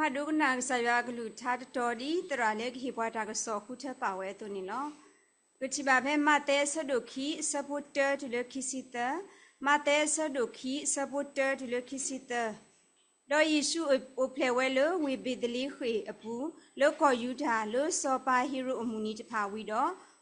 ပဒိကနၣ်ကစၢ်ယွၤအကလုၢ်ကထါတတီၤ ဒ်သရၣ်လၢကဟ့ၣ်ပှၤတၢ်ကစီၣ်ဃုထၢပာ်ဝဲအသိးန့ၣ်လီၤ. ပထံၣ်ဘၣ်ဖဲမးသဲအဆၢဒိၣ်ခံ အဆၢဖိတၢတုၤလၢခံဆံသၢ, မးသဲအဆၢဒိၣ်ခံ အဆၢဖိတၢတုၤလၢခံဆံသၢ. ဒီးယ့ၣ်ၡူးအိၣ်ဖျဲၣ်ဝဲလၢဝ့ၢ်ဘ့းသလ့ဃ့ၣ်အပူၤ လၢကီၢ်ယူဒၤ လၢစီၤပၤဟ့ၤရိာ်အမုၢ်နံၤတဖၣ်ဝံၤဒီး,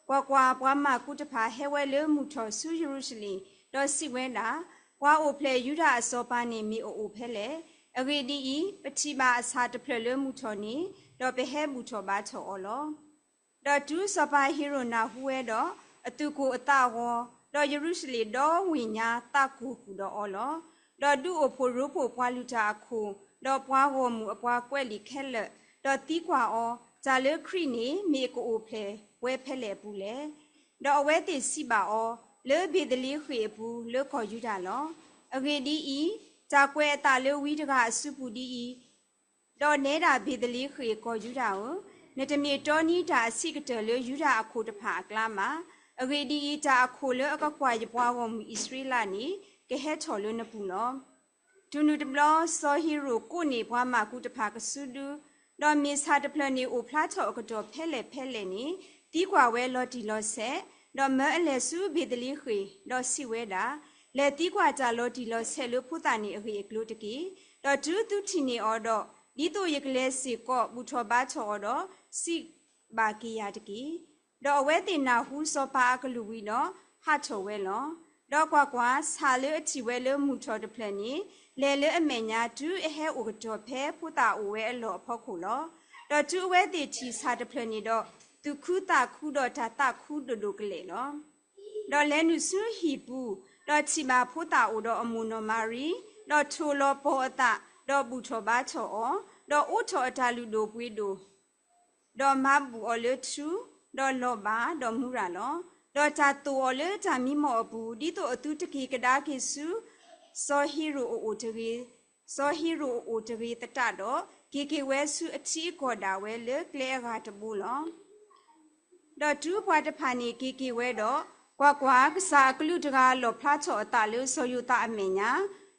ကွၢ်ကွၢ်, ပှၤမၢ်ကူတဖၣ်ဟဲဝဲလၢမုၢ်ထီၣ်ဆူယရူၤၡလ့ၣ်, ဒီးစံးဝဲဒၣ်, ပှၤအိၣ်ဖျဲၣ်ယူဒၤအစီၤပၤန့ၣ် မ့ၢ်အအိၣ်ဖဲလဲၣ်. အဂ့ၢ်ဒ်အံၤ, ပထံၣ်ဘၣ်အဆၣ်တဖျၢၣ်လၢမုၢ်ထီၣ်န့ၣ်, ဒီးပဟဲဘူၣ်ထီၣ်ဘါထီၣ်အီၤလီၤ. ဒီးတုၤစီၤပၤဟ့ၤရိာ်နၢ်ဟူဝဲဒီး, အသူၣ်ကိၢ်အသးဂီၤ, ဒီးယရူၤၡလ့ၣ်ဒီဝ့ၢ်ညါသးကိၢ်ဃုာ်ဒီးအီၤလီၤ. ဒီးဒုးအိၣ်ဖှိၣ်ရိဖှိၣ်ပှၤလုၢ်တၢ်အခိၣ်, ဒီးပှၤဂီၢ်မုၢ်အပှၤကွဲးလံာ်ခဲလၢာ်, ဒီးသံကွၢ်အီၤ, တၢ်လၢခရံာ်န့ၣ် မ့ၢ်အကအိၣ်ဖျဲၣ်ဝဲဖဲလဲၣ်အပူၤလဲၣ်. ဒီးအဝဲသ့ၣ်စံးဘၣ်အီၤ, လၢဘ့းသလ့ဃ့ၣ်အပူၤ လၢကီၢ်ယူဒၤလီၤ. အဂ့ၢ်ဒ်အံၤ, တၢ်ကွဲးအသးလၢဝံတဂၤအစုပူၤဒ်အံၤ, ဒီးနဲဒၣ်ဘ့းသလ့ဃ့ၣ်ကီၢ်ယူဒၤဧၢ, နတမ့ၢ်တီနံၤတၢ်အဆံးကတၢၢ်လၢယူဒၤအခိၣ်တဖၣ်အကျါဘၣ်. အဂ့ၢ်ဒ်အံၤ, တၢ်အခိၣ်လၢအကကွၢ်ယပှၤဂီၢ်မုၢ်အံၣ်စရ့လးန့ၣ် ကဟဲထီၣ်လၢနပူၤလီၤ. တုၤနုၤတဘျီ, စီၤဟ့ၤရိာ်ကိးန့ၢ်ပှၤမၢ်ကူတဖၣ်ကစုဒု, ဒီးမ့ၢ်ဆၣ်တဖျၢၣ်န့ၣ်အိၣ်ဖျါထီၣ်အကတီၢ်ဖဲလဲၣ်ဖဲလဲၣ်န့ၣ်, သံကွၢ်ဝဲလီၤတံၢ်လီၤဆဲး, ဒီးမၢအလဲၤဆူဘ့းသလ့ဃ့ၣ်, ဒီးစံးဝဲဒၣ်, လဲၤသံကွၢ်တၢ်လီၤတံၢ်လီၤဆဲးလၢဖိသၣ်န့ၣ်အဂ့ၢ်အကျိၤတက့ၢ်. ဒီးတုၤသုထံၣ်န့ၢ်အီၤဒီး, ဒ်သိးယကလဲၤစ့ၢ်ကီးဘူၣ်ထီၣ်ဘါထီၣ်အီၤဒီး, စံးဘၣ်က့ၤယၤတက့ၢ်. ဒီးအဝဲသ့ၣ်နၢ်ဟူစီၤပၤအကလုၢ်ဝံၤဒီး, ဟးထီၣ်ဝဲလီၤ. ဒီးကွၢ်ကွၢ်, ဆၣ်လၢအထံၣ်ဝဲလၢမုၢ်ထီၣ်တဖျၢၣ်န့ၣ်, လဲၤလၢအမဲာ်ညါတုၤအဟဲအိၣ်ကတီၢ်ဖဲဖိသၣ်အိၣ်ဝဲအလီၢ်အဖီခိၣ်လီၤ. ဒီးတုၤအဝဲသ့ၣ်ထံၣ်ဆၣ်တဖျၢၣ်န့ၣ်ဒီး, သူၣ်ခုသးခုဒီးတၢ်သးခုဒိၣ်ဒိၣ်ကလဲာ်လီၤ. ဒီးလဲၤနုာ်ဆူဟံၣ်ပူၤ, ဒီးထံၣ်ဘၣ်ဖိသၣ်အိၣ်ဒီးအမိၢ်နီၢ်မၤရံ, ဒီးထိၣ်လီၤပီၤအသး, ဒီးဘူၣ်ထီၣ်ဘါထီၣ်အီၤ, ဒီးအိးထီၣ်အတၢ်လုၢ်ဒိၣ်ပှ့ၤဒိၣ်, ဒီးမၤဘူၣ်အီၤလၢထူ, ဒီးလီၤဘၣ်, ဒီးမူရၤလီၤ. ဒီးတၢ်သိၣ်အီၤလၢတၢ်မံမီၢ်အပူၤ, ဒ်သိးအသုတက့ၤကဒါက့ၤဆူ စီၤဟ့ၤရိာ်အအိၣ်တဂ့ၤ, စီၤဟ့ၤရိာ်အအိၣ်တဂ့ၤသတးဒီး, က့ၤက့ၤဝဲဆူအထံအကီၢ်ဒၣ်ဝဲလၢကျဲအဂၤတဘိလီၤ. ဒီးတုၤပှၤတဖၣ်န့ၣ်က့ၤက့ၤဝဲဒီး, ကွၢ်ကွၢ်, ကစၢ်အကလူးတဂၤလီၣ်ဖျါထီၣ်အသးလၢစီၤယိၤသးအမဲာ်ညါ,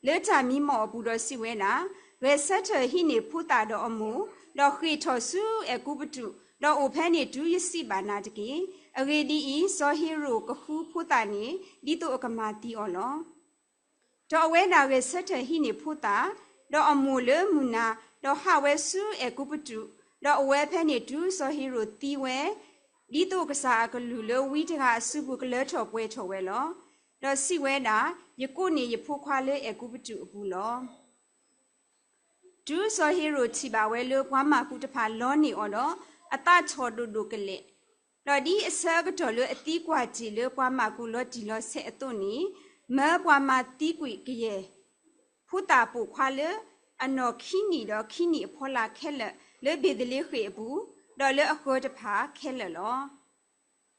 လၢတၢ်မံမီၢ်အပူၤဒီးစံးဝဲဒၣ်, ဂဲၤဆၢထၢၣ်ဟံးန့ၢ်ဖိသၣ်ဒီးအမိၢ်, ဒီးဃ့ၢ်ထီၣ်ဆူအဲၤကူပတူး, ဒီးအိၣ်ဖဲန့ၣ်တုၤယစံးဘၣ်နၤတက့ၢ်. အဂ့ၢ်ဒ်အံၤ, စီၤဟ့ၤရိာ်ကဃုဖိသၣ်န့ၣ်, ဒ်သိးအကမၤသံအီၤလီၤ. ဒီးအဝဲဒၣ်ဂဲၤဆၢထၢၣ်ဟံးန့ၢ်ဖိသၣ်, ဒီးအမိၢ်လၢမုၢ်နၤ, ဒီးဟးဝဲဆူအဲၤကူပတူး, ဒီးအိၣ်ဝဲဖဲန့ၣ်တုၤစီၤဟ့ၤရိာ်သံဝဲ, ဒ်သိးကစၢ်အကလူးလၢဝံတဂၤအစုပူၤကလၢထီၣ်ပှဲၤထီၣ်ဝဲလီၤ. ဒီးစံးဝဲဒၣ်, ယကိးန့ၢ်ယဖိခွါလၢအဲၤကူပတူးအပူၤလီၤ. တုၤစီၤဟ့ၤရိာ်ထံၣ်ဘၣ်ဝဲလၢပှၤမၢ်ကူတဖၣ်လီန့ၢ်အီၤဒီး, အသးထီၣ်ဒိၣ်ဒိၣ်ကလဲာ်, ဒီးဒ်အဆၢအကတီၢ်လၢအသံကွၢ်တ့ၢ်လၢပှၤမၢ်ကူလီၤတံၢ်လီၤဆဲးအသိးန့ၣ်, မၢပှၤမၤသံကွံာ်ကယဲၢ် ဖိသၣ်ပိာ်ခွါလၢအနီၢ်ခံနံၣ်ဒီးခံနံၣ်အဖီလာ်ခဲလၢာ် လၢဘ့းသလ့ဃ့ၣ်အပူၤ, ဒီးလၢအဃၢၤတဖၣ်ခဲလၢာ်လီၤ.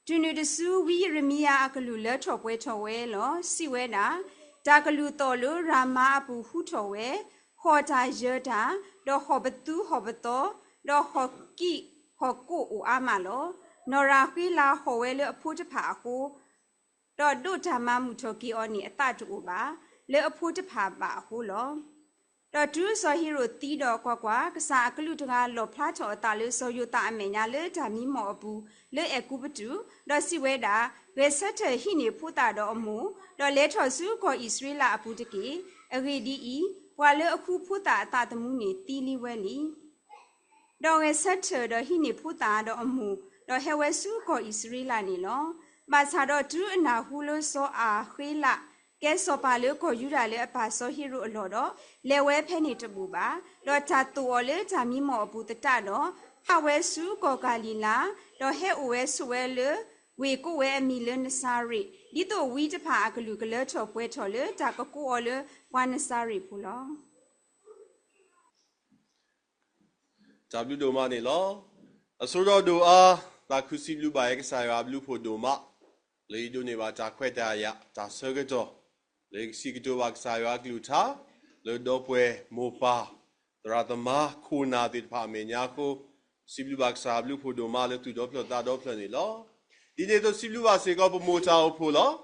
တုၤနုၤတစု ဝံယံးရမံယၤအကလုၢ်လၢထီၣ်ပှဲၤထီၣ်ဝဲလီၤ. စံးဝဲဒၣ်, တၢ်ကလုၢ်သီၣ်လၢရၤမါအပူၤဟူထီၣ်ဝဲ, ဟီၣ်တၢ်ယၢၤတၢ်, ဒီးဟီၣ်ပသူဟီၣ်ပသီ, ဒီးဟီၣ်ကံၣ်ဟီၣ်ကိၣ်အိၣ်အါမးလီၤ. နီၢ်ရၤဃ့လးဟီၣ်ဝဲလၢအဖိတဖၣ်အဃိ, ဒီးဒိးတၢ်မၤမုာ်ထီၣ်က့ၤအီၤန့ၣ် အသးတအိၣ်ဘၣ်, လၢအဖိတဖၣ်ဘၣ်အဃိလီၤ. ဒီးတုၤစီၤဟ့ၤရိာ်သံဒီး, ကွၢ်ကွၢ်, ကစၢ်အကလူးတဂၤလီၣ်ဖျါထီၣ်အသးလၢစီၤယိၤသးအမဲာ်ညါလၢတၢ်မံမီၢ်အပူၤ လၢအဲၤကူပတူး, ဒီးစံးဝဲဒၣ်, ဂဲၤဆၢထၢၣ်ဟံးန့ၢ်ဖိသၣ်ဒီးအမိၢ်, ဒီးလဲၤထီၣ်ဆူကီၢ်အံၣ်စရ့လးအပူၤတက့ၢ်. အဂ့ၢ်ဒ်အံၤ, ပှၤလၢအဃုဖိသၣ်အသးသမူန့ၣ်သံလံဝဲလံ. ဒီးဂဲၤဆၢထၢၣ်ဒီးဟံးန့ၢ်ဖိသၣ်ဒီးအမိၢ်, ဒီးဟဲဝဲဆူကီၢ်အံၣ်စရ့လးန့ၣ်လီၤ. ဘၣ်ဆၣ်ဒီးတုၤအနၢ်ဟူလၢစီၤအၤဃ့လး ကဲစီၤပၤလၢကီၢ်ယူဒၤလၢအပၢ်စီၤဟ့ၤရိာ်အလီၢ်ဒီး, လဲၤဝဲဖဲန့ၣ်တဘူၣ်ဘၣ်. ဒီးတၢ်သိၣ်အီၤလၢတၢ်မံမီၢ်အပူၤသတးဒီး, ဟးဝဲဆူကီၢ်ကၤလံၤလါ, ဒီးဟဲအိၣ်ဝဲဆိးဝဲလၢ ဝ့ၢ်ကိးဝဲအမံၤလၢနစၤရ့း, ဒ်သိးဝံတဖၣ်အကလုၢ်ကလၢထီၣ်ပှဲၤထီၣ်လၢတၢ်ကကိးအီၤလၢပှၤနစၤရ့းဖိလီၤ. တၢ်ဘျုးဒိၣ်မးန့ၣ်လီၤ. အဆိကတၢၢ်ဒိၣ်အါ, သးခုစံးဘျုးဘၣ်ယဲကစၢ်ယွၤအဘျုးဖှိၣ်ဒိၣ်မး, လၢယဒိးန့ၢ်ဘၣ်တၢ်ခွဲးတၢ်ယာ်တၢ်ဆၢကတီၢ်, လၢယကစံးကတိၤဘၣ်ကစၢ်ယွၤအကလုၢ်ကထါ, လၢဒီပုၢ်ဝဲၢ်မိၢ်ပၢ်, သရၣ်သမါခိၣ်နၢ်သ့ၣ်တဖၣ်အမဲာ်ညါအဃိ, စံးဘျုးဘၣ်ကစၢ်အဘျုးဖှိၣ်ဒိၣ်မးလၢသူၣ်ဒီဖျၢၣ်သးဒီဖျၢၣ်န့ၣ်လီၤ. ဒ်န့ၣ်အသိးစံးဘျုးဘၣ်စ့ၢ်ကီးပမိၢ်တၢ်အိၣ်ဖှိၣ်လီၤ.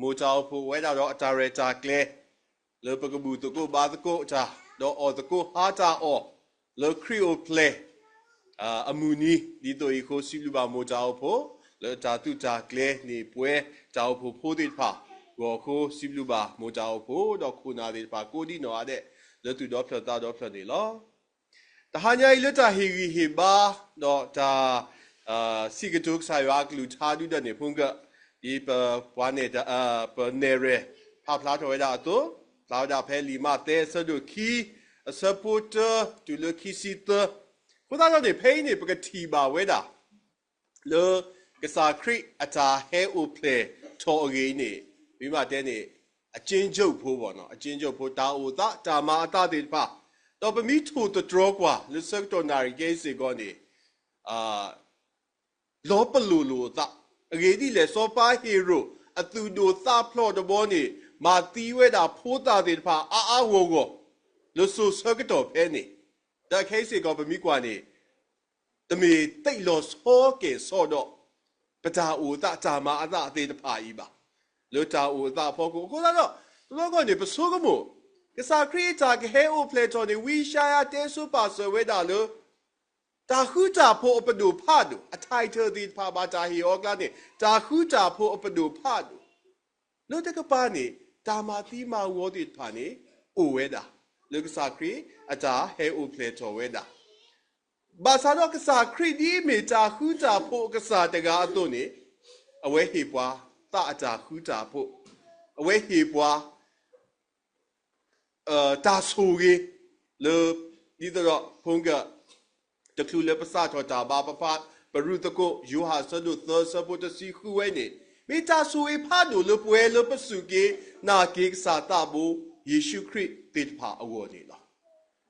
မိၢ်တၢ်အိၣ်ဖှိၣ်အိၣ်ဝဲဒၣ်ဒီးအတၢ်ရဲၣ်တၢ်ကျဲၤ လၢပကဘူၣ်သကိးဘါသကိးတၢ်, ဒီးအီၣ်သကိးဟါတၢ်အီၣ်, လၢခရံာ်အိၣ်ဖျဲၣ် အမုၢ်နံၤ ဒ်သိးအံၤအဃိ စံးဘျုးဘၣ်မိၢ်တၢ်အိၣ်ဖှိၣ် လၢတၢ်သုးတၢ်ကျဲၤန့ၣ် ပဝဲတၢ်အိၣ်ဖှိၣ်ဖိသ့ၣ်တဖၣ်အဂီၢ်အဃိ စံးဘျုးဘၣ်မိၢ်တၢ်အိၣ်ဖှိၣ် ဒီးခိၣ်နၢ်သ့ၣ်တဖၣ် ကိးဒံနီၢ်ဂၤဒဲး လၢသူၣ်ဒီဖျၢၣ်သးဒီဖျၢၣ်န့ၣ်လီၤ. တဟါညါအံၤလၢတၢ်ဟ့ၣ်ဂံၢ်ဟ့ၣ်ဘါ ဒီးတၢ် စံးကတိၤကစၢ်ယွၤအကလုၢ်ကထါဒုၣ်ဒါန့ၣ် ဖုက ဒ်ပပှၤနဲၣ် ပနဲၣ်ရဲၣ် ဖးဖျါထီၣ်ဝဲဒၣ်အသိး, ဖျါဝဲဒၣ်ဖဲလံာ်မးသဲအဆၢဒိၣ်ခံ အဆၢဖိတၢ တုၤလၢခံဆံသၢ, အဃိသတးဒီးန့ၣ် ဖဲအံၤန့ၣ် ပကထံၣ်ဘၣ်ဝဲဒၣ် လၢကစၢ်ခရံာ်အတၢ်ဟဲအိၣ်ဖျဲၣ်ထီၣ်အဂ့ၢ်အံၤန့ၣ် မ့ၢ်မးတဲန့ၣ် အကျဉ်းချုပ်ဖိ ပေါ့နော်, အကျဉ်းချုပ်ဖိ တၢ်အိၣ်သး တၢ်မၤအသးသ့ၣ်တဖၣ်, ဒီးပမ့ၢ်ထိၣ်သတြီၤကွၢ် လၢဆၢကတီၢ်နၣ်ရံၣ်ကဲအံၤစ့ၢ်ကီးန့ၣ် လီၤပလိာ်လိာ်အသး, အဂ့ၢ်ဒ်လဲၣ် စီၤပၤဟ့ရိၣ် အသူၣ်ဒိၣ်သးဖျိးတဘျီန့ၣ် မၤသံဝဲဒၣ်ဖိသၣ်သ့ၣ်တဖၣ်အါအါဂီၢ်ဂီၢ် လၢစိၤဆၢကတီၢ်ဖဲန့ၣ်, ဒီးခဲအံၤစ့ၢ်ကီးပမ့ၢ်ကွၢ်န့ၣ် တမ့ၢ်သ့ၣ်လီၤဆီကဲၣ်ဆီဒီး ပတၢ်အိၣ်အသး တၢ်မၤအသးသ့ၣ်တဖၣ်အံၤဘၣ်. လၢတၢ်အိၣ်အသးအဖီခိၣ် အဃိသတးဒီး တဘျီဂီၢ်န့ၣ် ပဆိကမိၣ် ကစၢ်ခရံာ်အတၢ်ကဟဲအိၣ်ဖျဲၣ်ထီၣ်န့ၣ် ဝံယၡါယၤတဲဆိပာ်စၢၤဝဲဒၣ်လၢ တၢ်ဃူတၢ်ဖိးအပဒိၣ်ဖးဒိၣ် အ title သ့ၣ်တဖၣ် ဘၣ်တၢ်ဟ့ၣ်အီၤအကျါန့ၣ် တၢ်ဃူတၢ်ဖိးအပဒိၣ်ဖးဒိၣ် လၢတကပၤန့ၣ် တၢ်မၤသံမၤဂီၤသ့ၣ်တဖၣ်န့ၣ် အိၣ်ဝဲဒၣ် လၢကစၢ်ခရံာ်အတၢ်ဟဲအိၣ်ဖျဲၣ်ထီၣ်ဝဲဒၣ်. ဘၣ်ဆၣ်ဒီးကစၢ်ခရံာ်ဒ်အမ့ၢ်တၢ်ဃူတၢ်ဖိးအကစၢ်တဂၤအသိးန့ၣ် အဝဲဟ့ၣ်ပှၤသးအတၢ်ဃူတၢ်ဖိး, အဝဲဟ့ၣ်ပှၤ တၢ်ဆိၣ်ဂ့ၤ လၢ ဒ်သိးဒီး ဖုက တချုးလၢပစးထီၣ်တၢ်ဘါပဖး ပရူးသကိး ယိၤဟၣ်အဆၢဒိၣ်သၢ အဆၢဖိတဆံဃုဝဲန့ၣ် မ့ၢ်တၢ်ဆိၣ်ဂ့ၤဖးဒိၣ်လၢပှၤလၢပစူၢ်က့ၤနာ်က့ၤကစၢ်သးဘိယ့ၣ်ၡူးခရံာ်သ့ၣ်တဖၣ်အဂီၢ်န့ၣ်လီၤ.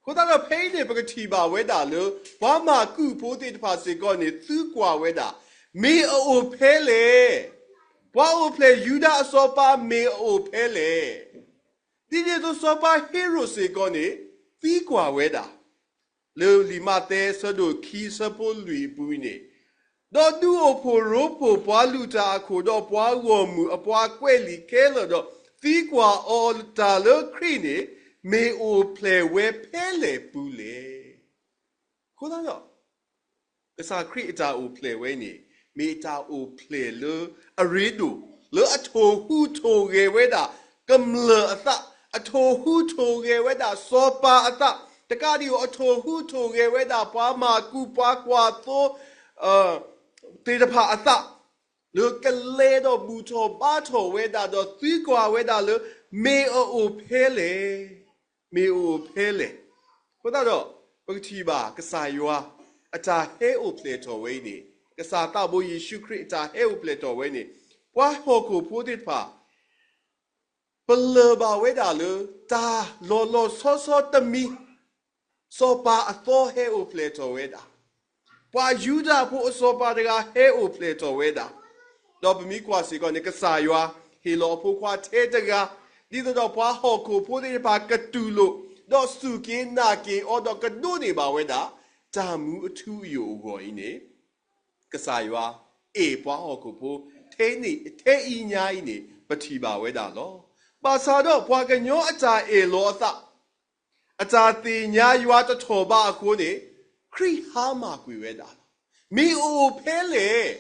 အဃိသတးဒီးဖဲအံၤန့ၣ် ပကထံၣ်ဘၣ်ဝဲဒၣ်လၢ ပှၤမၢ်ကူးဖိသ့ၣ်တဖၣ်စ့ၢ်ကီးန့ၣ် သံကွၢ်ဝဲဒၣ်, မ့ၢ်အအိၣ်ဖဲလဲၣ်. ပှၤအိၣ်ဖျဲၣ်ယူဒၤအစီၤပၤ မ့ၢ်အအိၣ်ဖဲလဲၣ်. ဒ်န့ၣ်အသိးစီၤပၤဟ့ရိၣ်စ့ၢ်ကီးန့ၣ် သံကွၢ်ဝဲဒၣ် လၢလံာ်မးသဲအဆၢဒိၣ်ခံ အဆၢဖိလွံၢ်အပူၤန့ၣ်, ဒီးဒုးအိၣ်ဖှိၣ်ရိဖှိၣ်ပှၤလုၢ်တၢ်အခိၣ် ဒီးပှၤဂီၢ်မုၢ်အပှၤကွဲးလံာ်ခဲလၢာ်ဒီး သံကွၢ်အီၤတၢ်လၢခရံာ်န့ၣ် မ့ၢ်အိၣ်ဖျဲၣ်ဝဲဖဲလဲၣ်ပူၤလဲၣ်. အဃိသတးဒီး ကစၢ်ခရံာ်အတၢ်အိၣ်ဖျဲၣ်ဝဲန့ၣ် မ့ၢ်တၢ်အိၣ်ဖျဲၣ်လၢအရ့ဒိၣ်, လၢအထိၣ်ဟူးထိၣ်ဂဲၤဝဲဒၣ် ကမျၢၢ်အသး, အထိၣ်ဟူးထိၣ်ဂဲၤဝဲဒၣ်စီၤပၤအသး, တကးဒံးအီၤ အထိၣ်ဟူးထိၣ်ဂဲၤဝဲဒၣ် ပှၤမၢ်ကူး ပှၤကွၢ်သိ သ့ၣ်တဖၣ်အသး, လၢကလဲၤဒီးဘူၣ်ထီၣ်ဘါထီၣ်ဝဲဒၣ် ဒီးသံကွၢ်ဝဲဒၣ်လၢ မ့ၢ်အအိၣ်ဖဲလဲၣ်, မ့ၢ်အအိၣ်ဖဲလဲၣ်. အဃိသတးဒီး ပကထံၣ်ဘၣ်ကစၢ်ယွၤ အတၢ်ဟဲအိၣ်ဖျဲၣ်ထီၣ်ဝဲအံၤန့ၣ်, ကစၢ်သးဘိယ့ၣ်ၡူးခရံာ်အတၢ်ဟဲအိၣ်ဖျဲၣ်ထီၣ်ဝဲန့ၣ်, ပှၤဟီၣ်ခိၣ်ဖိသ့ၣ်တဖၣ် ပလၢၢ်ဘၣ်ဝဲဒၣ်လၢ တၢ်လီၤလီၤဆီဆီတမံၤ စီၤပၤအသီဟဲအိၣ်ဖျဲၣ်ထီၣ်ဝဲဒၣ်, ပှၤယူဒၤဖိအစီၤပၤတဂၤဟဲအိၣ်ဖျဲၣ်ထီၣ်ဝဲဒၣ်, ဒီးပမ့ၢ်ကွၢ်စ့ၢ်ကီးန့ၣ် ကစၢ်ယွၤဟ့ၣ်လီၤအဖိခွါထဲတဂၤ, ဒ်သိးဒီးပှၤဟီၣ်ခိၣ်ဖိသ့ၣ်တဖၣ်ကတူၢ်လိာ်, ဒီးစူၢ်က့ၤနာ်က့ၤအီၤဒီးကဒိးန့ၢ်ဘၣ်ဝဲဒၣ် တၢ်မူအထူအယိာ်အဂီၢ်အံၤန့ၣ်, ကစၢ်ယွၤအဲၣ်ပှၤဟီၣ်ခိၣ်ဖိ ထဲအံၤညါအံၤန့ၣ် ပထံၣ်ဘၣ်ဝဲဒၣ်လီၤ. ဘၣ်ဆၣ်ဒီးပှၤကညီအတၢ်အဲၣ်လီၤအသး အတၢ်သ့ၣ်ညါယွၤတထီၣ်ဘးအဃိန့ၣ်, ခရံာ်ဟါမၢ်ကွံာ်ဝဲဒၣ်လီၤ. မ့ၢ်အအိၣ်ဖဲလဲၣ်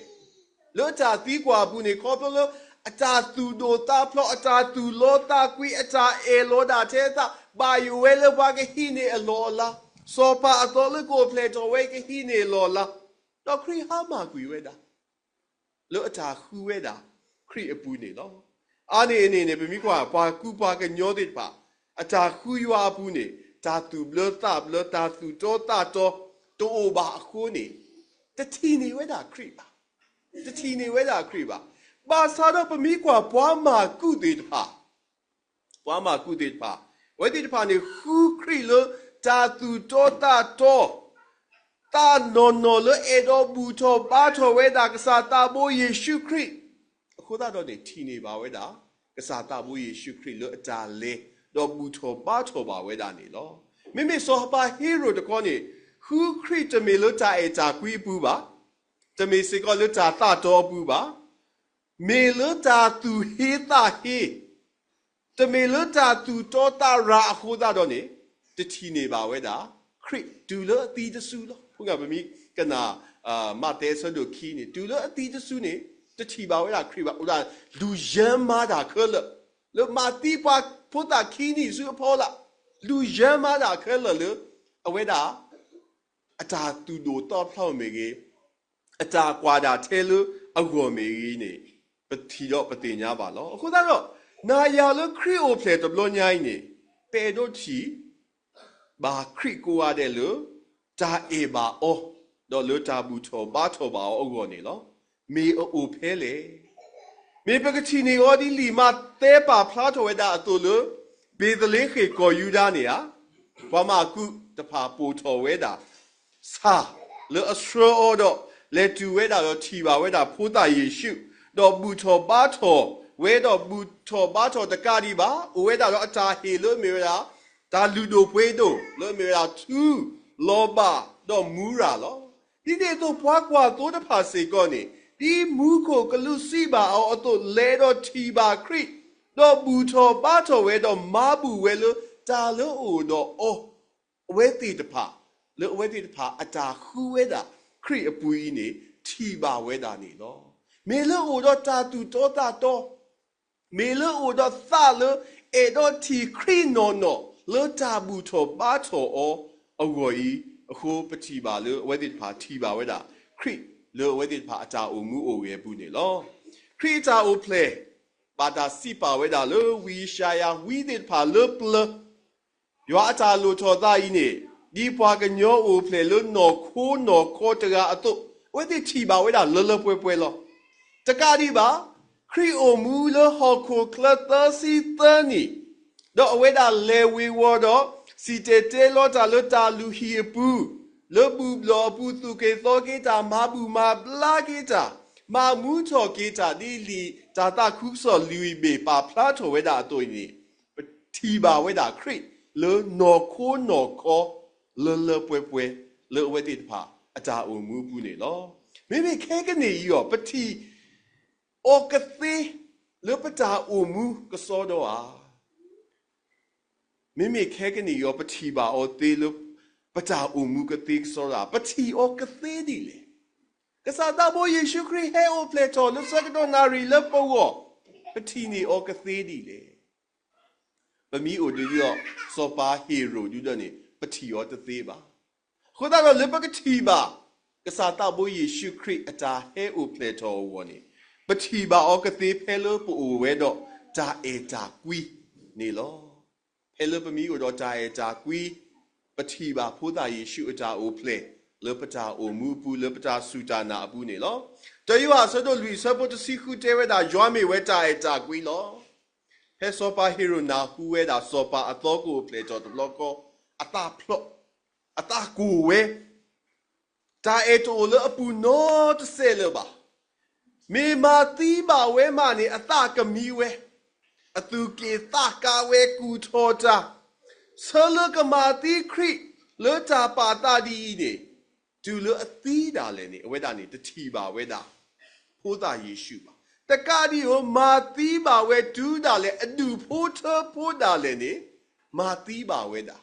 လၢတၢ်သံကွၢ်အပူၤန့ၣ် ခီဖျိလၢ အတၢ်သူၣ်ဒိၣ်သးဖျိး အတၢ်သူၣ်လီသးကွံ အတၢ်အဲၣ်လီၤဒၣ်ထဲအသး ဘၣ်ယိၣ်ဝဲလၢပှၤကဟံးန့ၢ်အလီၢ်အလၤ, စီၤပၤအသီလၢကအိၣ်ဖျဲၣ်ထီၣ်ဝဲကဟံးန့ၢ်အလီၢ်အလၤ, ဒီးခရံာ်ဟါမၢ်ကွံာ်ဝဲဒၣ် လၢအတၢ်ဃုဝဲဒၣ်ခရံာ်အပူၤန့ၣ်လီၤ. အါန့ၢ်အန့ၣ်န့ၣ် ပမ့ၢ်ကွၢ် ပှၤကူပှၤကညီသ့ၣ်တဖၣ် အတၢ်ဃုယွၤအပူၤန့ၣ် တၢ်သူၣ်ဘျၢသးဘျၢ တၢ်သူၣ်တီသးတီ တအိၣ်ဘၣ်အဃိန့ၣ် တထံၣ်န့ၢ်ဝဲဒၣ်ခရံာ်ဘၣ်. တထံၣ်န့ၢ်ဝဲဒၣ်ခရံာ်ဘၣ်. ဘၣ်ဆၣ်ဒီးပမ့ၢ်ကွၢ်ပှၤမၢ်ကူးသ့ၣ်တဖၣ် ပှၤမၢ်ကူးသ့ၣ်တဖၣ် အဝဲသ့ၣ်တဖၣ်န့ၣ် ဃုခရံာ်လၢတၢ်သူၣ်တီသးတီ သးနီၢ်နီၢ်လၢအဲၣ်ဒိးဘူၣ်ထီၣ်ဘါထီၣ်ဝဲဒၣ်ကစၢ်သးဘိယ့ၣ်ၡူးခရံာ်, အဃိသတးဒီးန့ၣ် ထံၣ်န့ၢ်ဘၣ်ဝဲဒၣ် ကစၢ်သးဘိယ့ၣ်ၡူးခရံာ်လၢအတၢ်လဲၤ ဒီးဘူၣ်ထီၣ်ဘါထီၣ်ဘၣ်ဝဲဒၣ်န့ၣ်လီၤ. မ့မ့ၢ်စီၤပၤဟ့ရိၣ်တခီန့ၣ် ဃုခရံာ်တမ့ၢ်လၢတၢ်အဲၣ်တၢ်ကွံအပူၤဘၣ်, တမ့ၢ်စ့ၢ်ကီးလၢတၢ်သးတီအပူၤဘၣ်, မ့ၢ်လၢတၢ်သူၣ်ဟ့သးဟ့ တမ့ၢ်လၢတၢ်သူၣ်တီသးရၤအဃိသတးဒီးန့ၣ် တထံၣ်န့ၢ်ဘၣ်ဝဲဒၣ် ခ ခရံာ်တုၤလၢအသံတစုလီၤ. ဖုဂၤပမ့ၢ်ကနၣ် မးသဲအဆၢဒိၣ်ခံန့ၣ် တုၤလၢအသံတစုန့ၣ် တထံၣ်ဘၣ်ဝဲဒၣ်ခရံာ်ဘၣ်. အိၣ်ဒၣ်ဒုးယၢမၤတၢ်ခဲလၢာ်, လၢမၤသံပှၤဖိသၣ်ခံနံၣ်ဆူအဖီလာ်, ဒုးယၢမၤတၢ်ခဲလၢာ်လၢ အဝဲဒၣ် အတၢ်သူၣ်ဒိၣ်သီဖျိးမ့ၢ်ဂ့ၤ, အတၢ်ကွၢ်ဒၣ်ထဲလၢအဂီၢ်မ့ၢ်ဂ့ၤန့ၣ် ပထံၣ်ဒီးပသ့ၣ်ညါဘၣ်လီၤ. အဃိသတးဒီး နၤယၤလၢခရံာ်အိၣ်ဖျဲၣ်တဘျီညါအံၤန့ၣ် ပအဲၣ်ဒိးထံၣ်ဘၣ်ခရံာ်ကိးဂၤဒဲးလၢ တၢ်အဲၣ်ဘၣ်အီၤ, ဒီးလၢတၢ်ဘူၣ်ထီၣ်ဘါထီၣ်ဘၣ်အီၤအဂီၢ်န့ၣ်လီၤ. မ့ၢ်အအိၣ်ဖဲလဲၣ်. မ့ၢ်ပကထံၣ်န့ၢ်အီၤဒ်လံာ်မးသဲပာ်ဖျါထီၣ်ဝဲဒၣ်အသိးလၢ ဘ့းသလ့ဃ့ၣ်ကီၢ်ယူဒၤန့ၣ်ဧါ. ပှၤမၢ်ကူးတဖၣ်ပိာ်ထီၣ်ဝဲဒၣ် ဆၣ်လၢအဆှၢအီၤဒီး လဲၤတုၤဝဲဒၣ်ဒီးထံၣ်ဘၣ်ဝဲဒၣ်ဖိသၣ်ယ့ၣ်ၡူး, ဒီးဘူၣ်ထီၣ်ဘါထီၣ်ဝဲဒီး ဘူၣ်ထီၣ်ဘါထီၣ်တကးဒံးဘၣ် အိၣ်ဝဲဒၣ်ဒီးအတၢ်ဟ့ၣ်လၢအမ့ၢ်ဝဲဒၣ် တၢ်လုၢ်ဒိၣ်ပှ့ၤဒိၣ် လၢအမ့ၢ်ဝဲဒၣ်ထူ, လီၤဘၣ်, ဒီးမူရၤလီၤ. ဒ်န့ၣ်အသိးပှၤကွၢ်သိတဖၣ်စ့ၢ်ကီးန့ၣ် ဒ်မူခိၣ်ကလူးစံးဘၣ်အီၤအသိး လဲၤဒီးထံၣ်ဘၣ်ခရံာ်, ဒီးဘူၣ်ထီၣ်ဘါထီၣ်ဝဲဒီးမၤဘူၣ်ဝဲလၢတၢ်လၢအအိၣ်ဒီးအီၤ, အဝဲသ့ၣ်တဖၣ် လၢအဝဲသ့ၣ်တဖၣ်အတၢ်ဃုဝဲဒၣ်ခရံာ်အပူၤအံၤန့ၣ် ထံၣ်ဘၣ်ဝဲဒၣ်န့ၣ်လီၤ. မ့ၢ်လၢအိၣ်ဒီးတၢ်သူၣ်တီသးတီ မ့ၢ်လၢအိၣ်ဒီးသးလၢအဲၣ်ဒိးထံၣ်ခရံာ်နီၢ်နီၢ် လၢတၢ်ဘူၣ်ထီၣ်ဘါထီၣ်အီၤအဂီၢ်အံၤအဃိ ပထံၣ်ဘၣ်လၢအဝဲသ့ၣ်တဖၣ်ထံၣ်ဘၣ်ဝဲဒၣ် ခရံာ်လၢအဝဲသ့ၣ်တဖၣ်အတၢ်အိၣ်မူအိၣ်ဂဲၤအပူၤန့ၣ်လီၤ. ခရံာ်အတၢ်အိၣ်ဖျဲၣ် ဘၣ်တၢ်စံးပာ်ဝဲဒၣ်လၢဝံယၡါယၤဝံသ့ၣ်တဖၣ်လၢပျၢၤ ယွၤအတၢ်လိၣ်ထီၣ်သးအံၤန့ၣ် ဒ်ပှၤကညီအိၣ်ဖျဲၣ်လၢနီၢ်ခိနီၢ်ခီတဂၤအသိး အဝဲသ့ၣ်ထံၣ်ဘၣ်ဝဲဒၣ်လၢလၢပှဲၤပှဲၤလီၤ. တကးဒံးဘၣ် ခရံာ်အိၣ်မူလၢဟီၣ်ခိၣ်ချၢသၢဆံသၢနံၣ်, ဒီးအဝဲဒၣ်လဲၤဝ့ၤဝီၤဒီး စံၣ်တဲၤတဲလီၤတၢ်လၢတၢ်လုၢ်ဟံၣ်အပူၤ, လၢဘူၣ်ဘျီၣ်အပူၤသူၣ်က့ၤသီက့ၤတၢ် မၤဘူၣ်မၤဘျါက့ၤတၢ်, မၤမူထီၣ်က့ၤတၢ် ဒ်လံာ်တၢ်သးခုကစီၣ်လွံၢ်ဘ့ၣ်ပာ်ဖျါထီၣ်ဝဲဒၣ်အသိးအံၤန့ၣ် ပထံၣ်ဘၣ်ဝဲဒၣ်ခရံာ်လၢနီၢ်ခိနီၢ်ခီ လၢလၢပှဲၤပှဲၤ လၢအဝဲသ့ၣ်တဖၣ်အတၢ်အိၣ်မူအပူၤန့ၣ်လီၤ. မ့မ့ၢ်ခဲကနံၣ်အံၤအီၤ ပထံၣ်အီၤကသ့လၢပတၢ်အိၣ်မူကစီဒီဧါ. မ့မ့ၢ်ခဲကနံၣ်အံၤအီၤ ပထံၣ်ဘၣ်အီၤသ့လၢ ပတၢ်အိၣ်မူကသ့ကစီဒီဧါ, ပထံၣ်အီၤကသ့ဒ်လဲၣ်. ကစၢ်သးဘိယ့ၣ်ၡူးခရံာ်ဟဲအိၣ်ဖျဲၣ်ထီၣ်လၢဆၢကတီၢ်နၣ်ရံၣ်လၢပဂီၢ်, ပထံၣ်န့ၢ်အီၤကသ့ဒ်လဲၣ်. ပမ့ၢ်အိၣ်ဒုးဒီး စီၤပၤဟ့ၤရိာ်ဒုးဒီးန့ၣ် ပထံၣ်အီၤတသ့ဘၣ်. အဃိသတးဒီးလၢပကထံၣ်ဘၣ် ကစၢ်သးဘိယ့ၣ်ၡူးခရံာ်အတၢ်ဟဲအိၣ်ဖျဲၣ်ထီၣ်အဂီၢ်န့ၣ် ပထံၣ်ဘၣ်အီၤကသ့ဖဲလၢပအိၣ်ဝဲဒီးတၢ်အဲၣ်တၢ်ကွံန့ၣ်လီၤ. ဖဲလၢပမ့ၢ်အိၣ်ဒီးတၢ်အဲၣ်တၢ်ကွံ, ပထံၣ်ဘၣ်ဖိသၣ်ယ့ၣ်ၡူးအတၢ်အိၣ်ဖျဲၣ် လၢပတၢ်အိၣ်မူအပူၤ လၢပတၢ်စူၢ်တၢ်နာ်အပူၤန့ၣ်လီၤ. တယိၤဟၣ်အဆၢဒိၣ်လွံၢ်အဆၢဖိတဆံဃုတဲဝဲဒၣ် ယွၤမ့ၢ်ဝဲတၢ်အဲၣ်တၢ်ကွံလီၤ. ဖဲစီၤပၤဟ့ၤရိာ်နၢ်ဟူဝဲဒၣ် စီၤပၤအသီကအိၣ်ဖျဲၣ်ထီၣ်တဘျီဃီ, အသးဖျိး, အသးကိၢ်ဝဲ တၢ်အဲၣ်တအိၣ်လၢအပူၤနီတစဲးလၢၤဘၣ်. မ့ၢ်မၤသံဘၣ်ဝဲမးန့ၣ် အသးကမံဝဲ, အသူၣ်က့ၣ်သးကါဝဲကူၣ်ထီၣ်တၢ်, ဆၢလၢကမၤသံခရံာ်လၢတၢ်ပာ်သးဒ်အံၤန့ၣ်, တုၤလၢအသံဒၣ်လဲာ်န့ၣ် အဝဲဒၣ်န့ၣ် တထံၣ်ဘၣ်ဝဲဒၣ် ဖိသၣ်ယ့ၣ်ၡူးဘၣ်. တကးဒံးဧိၤ မၤသံဘၣ်ဝဲတုၤဒၣ်လဲာ် အဒူၣ်ဖိထၢဖိဒၣ်လဲာ်န့ၣ် မၤသံဘၣ်ဝဲဒၣ်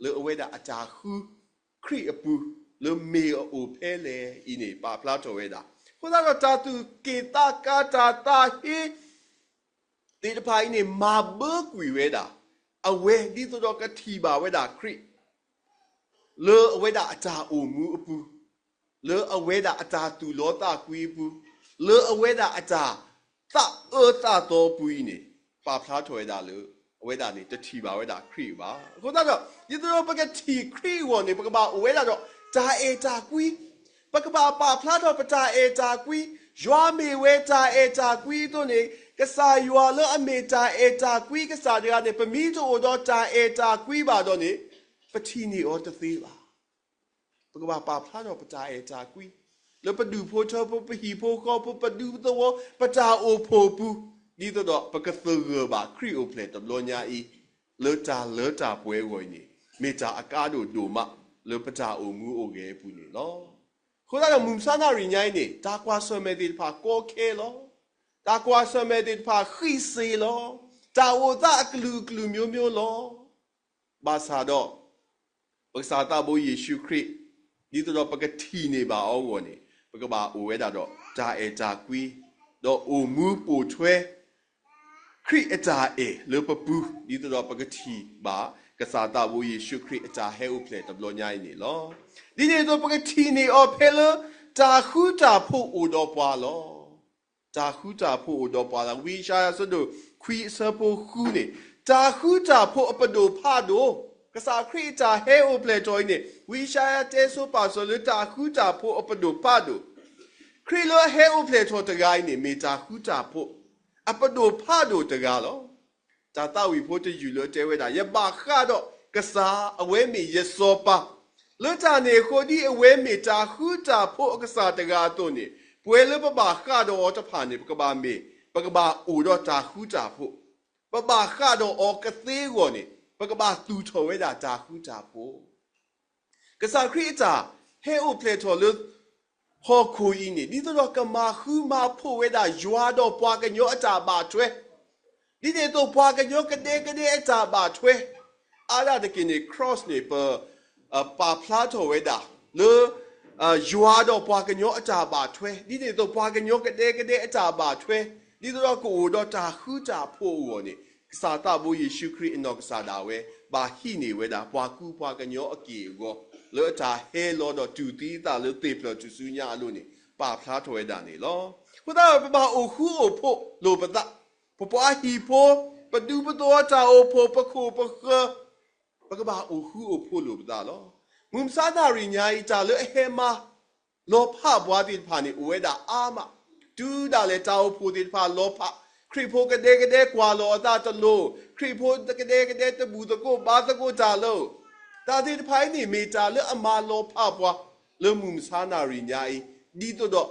လၢအဝဲဒၣ်အတၢ်ဃုခရံာ်အပူၤ လၢမ့ၢ်အအိၣ်ဖဲလဲၣ်အံၤန့ၣ် ပာ်ဖျါထီၣ်ဝဲဒၣ်. အဃိသတးဒီးတၢ်သူၣ်က့ၣ်သးကါ တၢ်သးဟ့ သ့ၣ်တဖၣ်အံၤန့ၣ် မၤဘၢကွံာ်ဝဲဒၣ် အဝဲဒ်သိးဒီးကထံၣ်ဘၣ်ဝဲဒၣ်ခရံာ် လၢအဝဲဒၣ်အတၢ်အိၣ်မူအပူၤ, လၢအဝဲဒၣ်အတၢ်သူၣ်လီသးကွံအပူၤ, လၢအဝဲဒၣ်အတၢ်သးအၢသးသီအပူၤအံၤန့ၣ် ပာ်ဖျါထီၣ်ဝဲဒၣ်လၢ အဝဲဒၣ်န့ၣ် တထံၣ်ဘၣ်ဝဲဒၣ်ခရံာ်ဘၣ်. အဃိသတးဒီး ဒ်သိးဒီးပကထံၣ်ခရံာ်အဂီၢ်န့ၣ် ပကဘၣ်အိၣ်ဝဲဒၣ်ဒီးတၢ်အဲၣ်တၢ်ကွံ, ပကဘၣ်ပာ်ဖျါထီၣ်ပတၢ်အဲၣ်တၢ်ကွံ, ယွၤမ့ၢ်ဝဲတၢ်အဲၣ်တၢ်ကွံအသိးန့ၣ် ကစၢ်ယွၤလၢအမ့ၢ်တၢ်အဲၣ်တၢ်ကွံကစၢ်တဂၤန့ၣ် ပမ့ၢ်တအိၣ်ဒီးတၢ်အဲၣ်တၢ်ကွံဘၣ်ဒီးန့ၣ် ပထံၣ်န့ၢ်အီၤတသ့ဘၣ်. ပကဘၣ်ပာ်ဖျါထီၣ်ပတၢ်အဲၣ်တၢ်ကွံ လၢပဒူၣ်ဖိထၢဖိ ပဟံၣ်ဖိဃီဖိ ပဒူသဝီ ပတၢ်အိၣ်ဖှိၣ်ပူၤ ဒ်သိးဒီးပကသဂၢၢ်ဘၣ်ခရံာ်အိၣ်ဖျဲၣ်တဘျီညါအံၤ လၢတၢ်လၢတၢ်ပှဲၤအဂီၢ်အံၤန့ၣ် မ့ၢ်တၢ်အကါဒိၣ်ဒိၣ်မး လၢပတၢ်အိၣ်မူအိၣ်ဂဲၤအပူၤန့ၣ်လီၤ. အဃိသတးဒီးမုၢ်မဆါနၣ်ရံၣ်ညါအံၤန့ၣ် တၢ်ကွၢ်ဆၢၣ်မဲာ်သ့ၣ်တဖၣ်ကီခဲလီၤ. တၢ်ကွၢ်ဆၢၣ်မဲာ်သ့ၣ်တဖၣ်ဃံးစ့လီၤ. တၢ်အိၣ်သးအကလုာ်ကလုာ်မျိုးမျိုးလီၤ. ဘၣ်ဆၣ်ဒီး ပကစၢ်သးဘိယ့ၣ်ၡူးခရံာ်, ဒ်သိးဒီးပကထံၣ်န့ၢ်ဘၣ်အီၤအဂီၢ်န့ၣ်, ပကဘၣ်အိၣ်ဝဲဒၣ်ဒီးတၢ်အဲၣ်တၢ်ကွံ, ဒီးအိၣ်မူပိာ်ထွဲ ခရံာ်အတၢ်အဲၣ်လၢပပူၤ, ဒ်သိးဒီးပကထံၣ်ဘၣ်ကစၢ်သးဘိယ့ၣ်ၡူးခရံာ်အတၢ်ဟဲအိၣ်ဖျဲၣ်တဘျီညါအံၤန့ၣ်လီၤ. ဒ်န့ၣ်အသိးပကထံၣ်န့ၢ်အီၤဖဲလၢ တၢ်ဃူတၢ်ဖိးအိၣ်ဒီးပှၤလီၤ. တၢ်ဃူတၢ်ဖိးအိၣ်ဒီးပှၤလီၤ. ဝံယၡါယၤအဆၢဒိၣ်ခွံအဆၢဖိဃုန့ၣ်, တၢ်ဃူတၢ်ဖိးအပဒိၣ်ဖးဒိၣ်, ကစၢ်ခရံာ်အတၢ်ဟဲအိၣ်ဖျဲၣ်ထီၣ်အံၤန့ၣ်, ဝံယၡါယၤတဲဆိပာ်စၢၤလၢတၢ်ဃူတၢ်ဖိးအပဒိၣ်ဖးဒိၣ်, ခရံာ်လၢအဟဲအိၣ်ဖျဲၣ်ထီၣ်တဂၤအံၤန့ၣ် မ့ၢ်တၢ်ဃူတၢ်ဖိး အပဒိၣ်ဖးဒိၣ်တဂၤလီၤ. တၢ်သးဝံၣ်ဖိတယုၢ်လၢအတဲဝဲဒၣ်, ယဘၣ်ဃးဒီးကစၢ်, အဝဲမ့ၢ်ယစီၤပၤ, လၢတၢ်န့ၣ်အဃိ ဒ်အဝဲမ့ၢ်တၢ်ဃူတၢ်ဖိးအကစၢ်တဂၤအသိးန့ၣ်, ပှၤလၢပဘၣ်ဃးဒီးအီၤတဖၣ်န့ၣ် ပကဘၣ်မ့ၢ်, ပကဘၣ်အိၣ်ဒီးတၢ်ဃူတၢ်ဖိး, ပဘၣ်ဃးဒီးအီၤကသ့အဂီၢ်န့ၣ် ပကဘၣ်သူၣ်ထီၣ်ဝဲဒၣ်တၢ်ဃူတၢ်ဖိး ကစၢ်ခရံာ်အတၢ်ဟဲအိၣ်ဖျဲၣ်ထီၣ်လၢ ဟီၣ်ခိၣ်အံၤန့ၣ် ဒ်သိးဒီးကမၤဃူမၤဖိးဝဲဒၣ်ယွၤဒီးပှၤကညီအတၢ်ဘၣ်ထွဲ, ဒ်န့ၣ်အသိးပှၤကညီကဒဲကဒဲအတၢ်ဘၣ်ထွဲ, အါဒၣ်တက့ၢ်န့ၣ် cross န့ၣ် ပ ပာ်ဖျါထီၣ်ဝဲဒၣ်လၢ ယွၤဒီးပှၤကညီအတၢ်ဘၣ်ထွဲ, ဒ်န့ၣ်အသိးပှၤကညီကဒဲကဒဲအတၢ်ဘၣ်ထွဲ, ဒ်သိးဒီးကအိၣ်ဒီးတၢ်ဃူတၢ်ဖိးအဂီၢ်န့ၣ်, ကစၢ်သးဘိယ့ၣ်ၡူးခရံာ်အနီၢ်ကစၢ်ဒၣ်ဝဲ ဘၣ်ဟံးန့ၢ်ဝဲဒၣ်ပှၤကူပှၤကညီအက့ၢ်အဂီၤ, လၢအတၢ်ဟဲလီၤဒီးတူၢ်သံအသးလၢသ့ၣ်ဖျၢၣ်ထူၣ်စုညါအလိၤန့ၣ် ပာ်ဖျါထီၣ်ဝဲဒၣ်န့ၣ်လီၤ. အဃိသတးဒီး ပဘၣ်အိၣ်ဃူအိၣ်ဖိးလိာ်ပသး, ပပှၤဟံၣ်ဖိ, ပဒူပသဝီတၢ်အိၣ်ဖှိၣ် ပခိၣ်ပဃၢၤ, ပကဘၣ်အိၣ်ဃူအိၣ်ဖိးလိာ်ပသးလီၤ. မုၢ်မဆါနၣ်ရံၣ်ညါအံၤ တၢ်လၢအဟဲမၤ လီၤဖးပှၤသ့ၣ်တဖၣ်န့ၣ် အိၣ်ဝဲဒၣ်အါမး, တုၤဒၣ်လဲာ်တၢ်အိၣ်ဖှိၣ်သ့ၣ်တဖၣ်လီၤဖး, ခရံာ်ဖိကဒဲကဒဲကွၢ်လီၤအသးတလိၤ, ခရံာ်ဖိကဒဲကဒဲတဘူၣ်သကိးဘါသကိးတၢ်လၢ တၢ်သ့ၣ်တဖၣ်အံၤန့ၣ် မ့ၢ်တၢ်လၢအမၤလီၤဖးပှၤ လၢမုၢ်မဆါနၣ်ရံၣ်ညါအံၤ, ဒ်သိးဒီး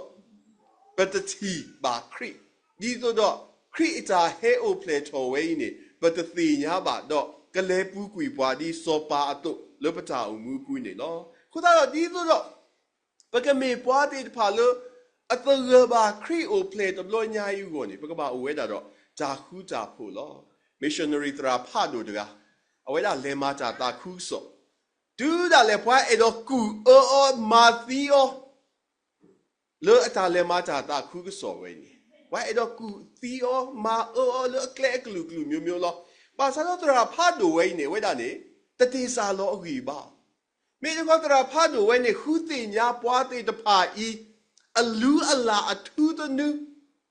ပတထံၣ်ဘၣ်ခရံာ်, ဒ်သိးဒီးခရံာ်အတၢ်ဟဲအိၣ်ဖျဲၣ်ထီၣ်ဝဲအံၤန့ၣ် ပတသ့ၣ်ညါဘၣ်ဒီး ကလဲၤပူၤကွံာ်ပှၤဒ်စီၤပၤအသိးလၢပတၢ်အိၣ်မူအပူၤန့ၣ်လီၤ. အဃိသတးဒီး ဒ်သိးဒီး ပကမ့ၢ်ပှၤသ့ၣ်တဖၣ်လၢ အသဂၢၢ်ဘၣ်ခရံာ်အိၣ်ဖျဲၣ်တဘျီညါအံၤအဂီၢ်န့ၣ် ပကဘၣ်အိၣ်ဝဲဒၣ်ဒီးတၢ်ဃူတၢ်ဖိးလီၤ. Missionary သရၣ်ဖးဒိၣ်တဂၤ, အဝဲဒၣ်လဲၤမၤတၢ်သးခုကစီၣ်, တုၤဒၣ်လဲာ်ပှၤအဲၣ်ဒိးကူၣ်အၢအီၤမၤသံအီၤ လၢအတၢ်လဲၤမၤတၢ်သးခုကစီၣ်ဝဲအံၤန့ၣ်, ပှၤအဲၣ်ဒိးကူၣ်သံအီၤ မၤအၢအီၤလၢအကျဲအကလုာ်ကလုာ် မျိုးမျိုး လီၤ. ဘၣ်ဆၣ်ဒီးသရၣ်ဖးဒိၣ်ဝဲအံၤန့ၣ် အဝဲဒၣ်န့ၣ် တတ့ၢ်စၢ်လီၤအဂံၢ်အဘါ. မ့ၢ်တခီသရၣ်ဖးဒိၣ်ဝဲန့ၣ် ဃုသ့ၣ်ညါပှၤသ့ၣ်တဖၣ်အံၤ အလုၢ်အလၢ်အထူသနူ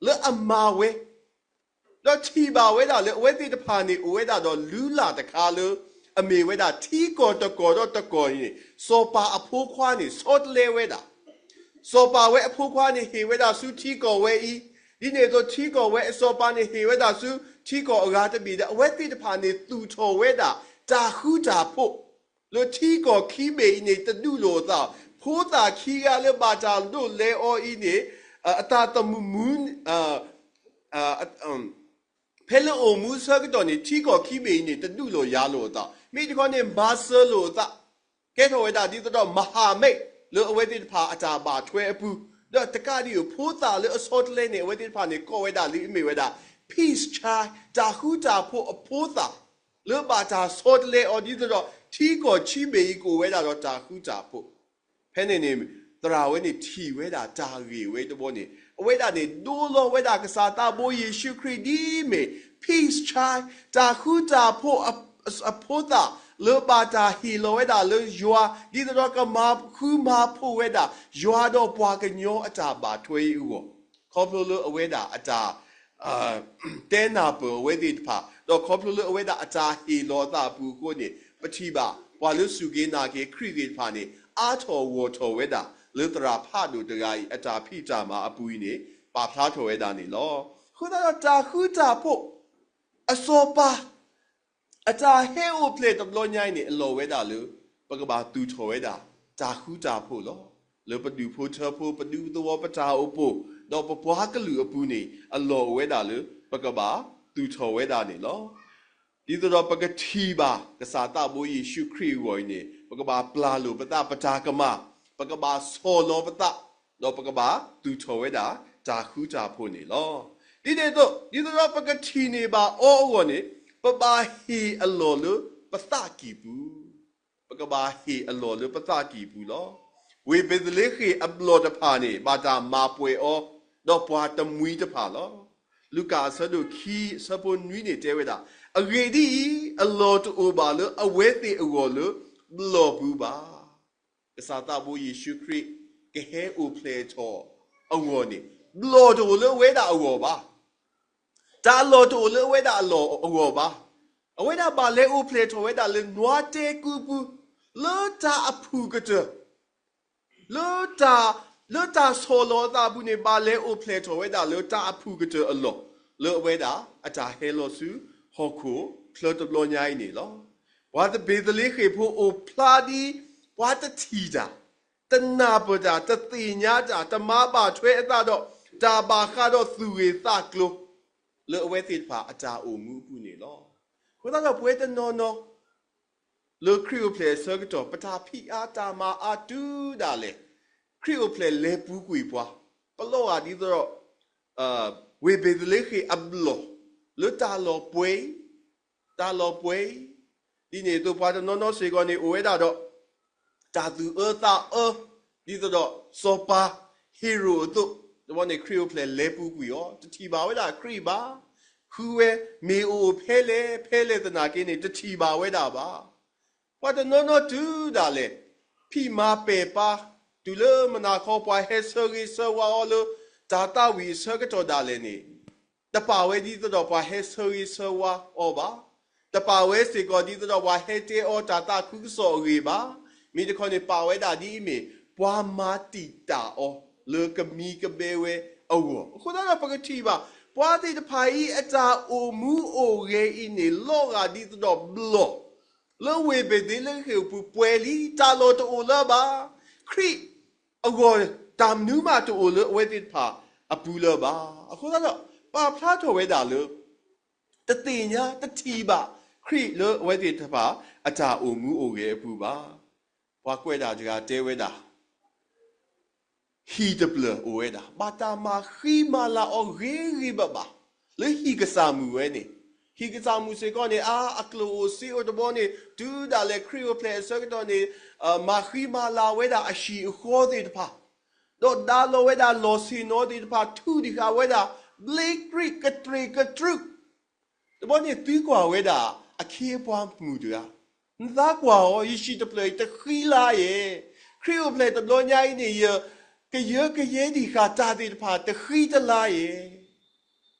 လၢအမၤဝဲ ဒီးထံၣ်ဘၣ်ဝဲဒၣ်လၢအဝဲသ့ၣ်တဖၣ်န့ၣ် အိၣ်ဝဲဒၣ်ဒီးလုၢ်လၢ်တခါလၢ အမ့ၢ်ဝဲဒၣ်ထံကီၢ်တကီၢ်ဒီးတကီၢ်အံၤန့ၣ် စီၤပၤအဖိခွါန့ၣ်ဆီတလဲဝဲဒၣ်. စီၤပၤဝဲအဖိခွါန့ၣ်ဟ့ၣ်ဝဲဒၣ်ဆူထံကီၢ်ဝဲအံၤ, ဒ်န့ၣ်အသိးထံကီၢ်ဝဲအစီၤပၤန့ၣ်ဟ့ၣ်ဝဲဒၣ်ဆူ ထံကီၢ်အဂၤတဘ့ၣ်ဒီး အဝဲသ့ၣ်တဖၣ်န့ၣ်သူၣ်ထီၣ်ဝဲဒၣ် တၢ်ဃူတၢ်ဖိး လၢထံကီၢ်ခံဘ့ၣ်အံၤန့ၣ် တဒူၣ်လိာ်အသး, ဖိသၣ်ခံဂၤလၢဘၣ်တၢ်ဒိးလဲအီၤအံၤန့ၣ် အတၢ်သမူမူ ဖဲလၢအိၣ်မူဆၢကတီၢ်န့ၣ် ထံကီၢ်ခံဘ့ၣ်အံၤန့ၣ် တဒူၣ်လိာ်ယၤလိာ်အသး, မ့ၢ်တခီန့ၣ် မၤစၢၤလိာ်အသး, ကဲထီၣ်ဝဲဒၣ်ဒ်သိးဒီး မဟာမိတ် လၢအဝဲသ့ၣ်တဖၣ်အတၢ်ဘၣ်ထွဲအပူၤ, ဒီးတကးဒံးဘၣ် ဖိသၣ်လၢအဆီတလဲန့ၣ် အဝဲသ့ၣ်တဖၣ်န့ၣ် ကိးဝဲဒၣ်လံ အမ့ၢ်ဝဲဒၣ် peace child တၢ်ဃူတၢ်ဖိးအဖိသၣ် လၢဘၣ်တၢ်ဆီတလဲအီၤ ဒ်သိးဒီး ထံကီၢ်ခံဘ့ၣ်အံၤကအိၣ်ဝဲဒၣ်ဒီးတၢ်ဃူတၢ်ဖိး ဖဲန့ၣ်န့ၣ် သရၣ်ဝဲန့ၣ်ထံၣ်ဝဲဒၣ်တၢ်ဂ့ၢ်ဝဲတဘီန့ၣ် အဝဲဒၣ်န့ၣ် ဒိလီၤဝဲဒၣ်ကစၢ်သးဘိယ့ၣ်ၡူးခရံာ်ဒ်အမ့ၢ် peace child တၢ်ဃူတၢ်ဖိးအဖိသၣ် လၢဘၣ်တၢ်ဟ့ၣ်လီၤဝဲဒၣ်လၢယွၤ ဒ်သိးဒီးကမၤဃူမၤဖိးဝဲဒၣ် ယွၤဒီးပှၤကညီအတၢ်ဘၣ်ထွဲအံၤအဂီၢ်, ခီဖျိလၢအဝဲဒၣ်အတၢ် တဲနၢ်ပၢၢ်အဝဲသ့ၣ်တဖၣ် ဒီးခီဖျိလၢအဝဲဒၣ်အတၢ်ဟ့ၣ်လီၤအသးအပူၤအဃိန့ၣ် ပထံၣ်ဘၣ် ပှၤလၢစူၢ်က့ၤနာ်က့ၤခရံာ်သ့ၣ်တဖၣ်န့ၣ် အါထီၣ်ဂီၢ်ထီၣ်ဝဲဒၣ် လၢသရၣ်ဖးဒိၣ်တဂၤအံၤ အတၢ်ဖံးတၢ်မၤအပူၤအံၤန့ၣ် ပာ်ဖျါထီၣ်ဝဲဒၣ်န့ၣ်လီၤ. အဃိသတးဒီးတၢ်ဃူတၢ်ဖိး အစီၤပၤ အတၢ်ဟဲအိၣ်ဖျဲၣ်တဘျီညါအံၤန့ၣ် အလီၢ်ဝဲဒၣ်လၢ ပကဘၣ်သူၣ်ထီၣ်ဝဲဒၣ် တၢ်ဃူတၢ်ဖိးလီၤ. လၢပဒူၣ်ဖိထၢဖိ ပဒူသဝီ ပတၢ်အိၣ်ဖှိၣ် ဒီးပပှၤကလုာ်အပူၤန့ၣ် အလီၢ်အိၣ်ဝဲဒၣ်လၢ ပကဘၣ်သူၣ်ထီၣ်ဝဲဒၣ်န့ၣ်လီၤ. ဒ်သိးဒီးပကထံၣ်ဘၣ် ကစၢ်သးဘိယ့ၣ်ၡူးခရံာ်အဂီၢ်အံၤန့ၣ် ပကဘၣ်ပျၢ်လိာ်ပသး ပတၢ်ကမၣ်, ပကဘၣ်ဆီၣ်လီၤပသး, ဒီးပကဘၣ်သူၣ်ထီၣ်ဝဲဒၣ် တၢ်ဃူတၢ်ဖိးန့ၣ်လီၤ. ဒ်န့ၣ်အသိး ဒ်သိးဒီးပကထံၣ်န့ၢ်ဘၣ်အီၤအဂီၢ်န့ၣ် ပဘၣ်ဟ့ၣ်အလီၢ်လၢပသးကံၢ်ပူၤ ပကဘၣ်ဟ့ၣ်အလီၢ်လၢပသးကံၢ်ပူၤလီၤ. ဝ့ၢ်ဘ့းသလ့ဃ့ၣ်အဘျီၣ်တဖၣ်န့ၣ် ဘၣ်တၢ်မၤပှဲၤအီၤ ဒီးပှၤတမှံၤတဖၣ်လီၤ. လူၤကၣ်အဆၢဒိၣ်ခံ အဆၢဖိနွံန့ၣ်တဲဝဲဒၣ်, အဂ့ၢ်ဒ်အံၤ, အလီၢ်တအိၣ်ဘၣ်လၢအဝဲသ့ၣ်အဂီၢ်လၢဘျီၣ်ပူၤဘၣ်. ကစၢ်သးဘိယ့ၣ်ၡူးခရံာ် ကဟဲအိၣ်ဖျဲၣ်ထီၣ်အဂီၢ်န့ၣ် ဘျီၣ်တအိၣ်လၢအဝဲဒၣ်အဂီၢ်ဘၣ်. တၢ်လီၢ်တအိၣ်လၢအဝဲဒၣ်အလီၢ်အဂီၢ်ဘၣ်. အဝဲဒၣ်ဘၣ်လဲၤအိၣ်ဖျဲၣ်ထီၣ်ဝဲဒၣ်လၢနွါတဲကုပူၤ, လၢတၢ်အဖုၣ်ကတၢၢ်, လၢတၢ်, လၢတၢ်ဆီၣ်လီၤအသးအပူၤန့ၣ် ဘၣ်လဲၤအိၣ်ဖျဲၣ်ထီၣ်ဝဲဒၣ်လၢတၢ်အဖုၣ်ကတၢၢ်အလီၢ်, လၢအဝဲဒၣ်အတၢ်ဟဲလီၤဆူဟီၣ်ခိၣ်ချၢတဘျီညါအံၤန့ၣ်လီၤ. ပှၤဘ့းသလ့ဃ့ၣ်ဖိအိၣ်ဖျါဒ် ပှၤတထံၣ်တၢ်, တနၢ်ပၢၢ်တၢ်, တသ့ၣ်ညါတၢ်, တမၤဘၣ်ထွဲအသးဒီး တၢ်ဘၣ်ဃးဒီးသူၣ်ဂ့ၢ်သးကျိၤ လၢအဝဲသ့ၣ်တဖၣ်အတၢ်အိၣ်မူအပူၤန့ၣ်လီၤ. အဃိသတးဒီးပဝဲတနီၤနီၤ လၢခရံာ်အိၣ်ဖျဲၣ်အဆၢကတီၢ် ပတၢ်ဖံးအါတၢ်မၤအါတုၤဒၣ်လဲာ် ခရံာ်အိၣ်ဖျဲၣ်လဲၤပူၤကွံာ်ပှၤ, ပလီၤဂာ်ဒ်သိးဒီး ဝ့ၢ်ဘ့းသလ့ဃ့ၣ်အဘျီၣ် လၢတၢ်လီၢ်ပှဲၤအံၤ, တၢ်လီၢ်ပှဲၤအံၤ, ဒ်န့ၣ်အသိးပှၤတနီၤနီၤစ့ၢ်ကီးန့ၣ် အိၣ်ဝဲဒၣ်ဒီး တၢ်သူၣ်အၢသးအၢ ဒ်သိးဒီးစီၤပၤဟ့ရိာ်အသိး, တဘျီန့ၣ်ခရံာ်အိၣ်ဖျဲၣ်လဲၤပူၤကွံာ်အီၤ တထံၣ်ဘၣ်ဝဲဒၣ်ခရံာ်ဘၣ်. ဃုဝဲမ့ၢ်အိၣ်ဖဲလဲၣ်ဖဲလဲၣ်သနာ်က့န့ၣ် တထံၣ်ဘၣ်ဝဲဒၣ်ဘၣ်. ပှၤတနီၤနီၤတုၤဒၣ်လဲာ် ဖံးမၤပဲာ်ပာ်, တုၤလၢမုၢ်နၤခီပှၤဟဲဆၢဂ့ၤဆၢဝါအီၤလၢ တၢ်သးဝံၣ်အဆၢကတီၢ်ဒၣ်လဲာ်န့ၣ် တပာ်ဝဲဒ်သိးဒီးပှၤဟဲဆၢဂ့ၤဆၢဝါအီၤဘၣ်. တပာ်ဝဲစ့ၢ်ကီးဒ်သိးဒီးပှၤဟဲတဲအီၤတၢ်သးခုကစီၣ်အဂ့ၢ်ဘၣ်. မ့ၢ်တခီန့ၣ်ပာ်ဝဲဒၣ်ဒ်အံၤမ့ၢ် ပှၤမၤတံာ်တာ်အီၤလၢကမံကဘဲဝဲအဂီၢ်. အဃိသတးဒီးပကထံၣ်ဘၣ် ပှၤသ့ၣ်တဖၣ်အံၤအတၢ်အိၣ်မူအိၣ်ဂဲၤအံၤန့ၣ် လီၤဂာ်ဒ်သိးဒီးဘျီၣ် လၢဝ့ၢ်ဘ့းသလ့ဃ့ၣ်အပူၤပှဲၤလံ, တၢ်လီၢ်တအိၣ်လၢၤဘၣ်. ခရံာ်အဂီၢ် တၢ်မနုၤမးတအိၣ်လၢအဝဲသ့ၣ်တဖၣ်အပူၤလၢၤဘၣ်. အဃိသတးဒီး ပာ်ဖျါထီၣ်ဝဲဒၣ်လၢ တသ့ၣ်ညါတထံၣ်ဘၣ် ခရံာ်လၢအဝဲသ့ၣ်တဖၣ်အတၢ်အိၣ်မူအိၣ်ဂဲၤအပူၤဘၣ်. ပှၤကွဲးတၢ်တဂၤတဲဝဲဒၣ် ဟံၣ်တဖျၢၣ်အိၣ်ဝဲဒၣ် ဘၣ်တၢ်မၤဃံမၤလၤအီၤဂ့ၤဂ့ၤဘၣ်ဘၣ် လၢဟံၣ်ကစၢ်မုၣ်ဝဲန့ၣ်, ဟံၣ်ကစၢ်မုၣ်စ့ၢ်ကီးန့ၣ် အါ အကျိၣ်အိၣ်စ့အိၣ်တဘျီန့ၣ် တုၤဒၣ်လဲာ်ခရံာ်အိၣ်ဖျဲၣ်အဆၢကတီၢ်န့ၣ် မၤဃံမၤလၤဝဲဒၣ်အဟံၣ်အဃီသ့ၣ်တဖၣ်, ဒီးဒါလီၤဝဲဒၣ်လီၢ်ဆ့ၣ်နီၤသ့ၣ်တဖၣ် ထုးတံၢ်ဃာ်ဝဲဒၣ် ဘျ့ကရံၣ်ကတြ့ၣ်ကတြူၣ် တဘျီန့ၣ်သုကွၢ်ဝဲဒၣ် အခ့အပှၤမုၣ်တဂၤ, နသးကွၢ်အီၤ ယဟံၣ်တဖျၢၣ်အံၤတဃံလၤယဲ, ခရံာ်အိၣ်ဖျဲၣ်တဘျီညါအံၤန့ၣ် ယကယၢကယဲဒံးဃာ်တၢ်သ့ၣ်တဖၣ်တဃံတလၤယဲ.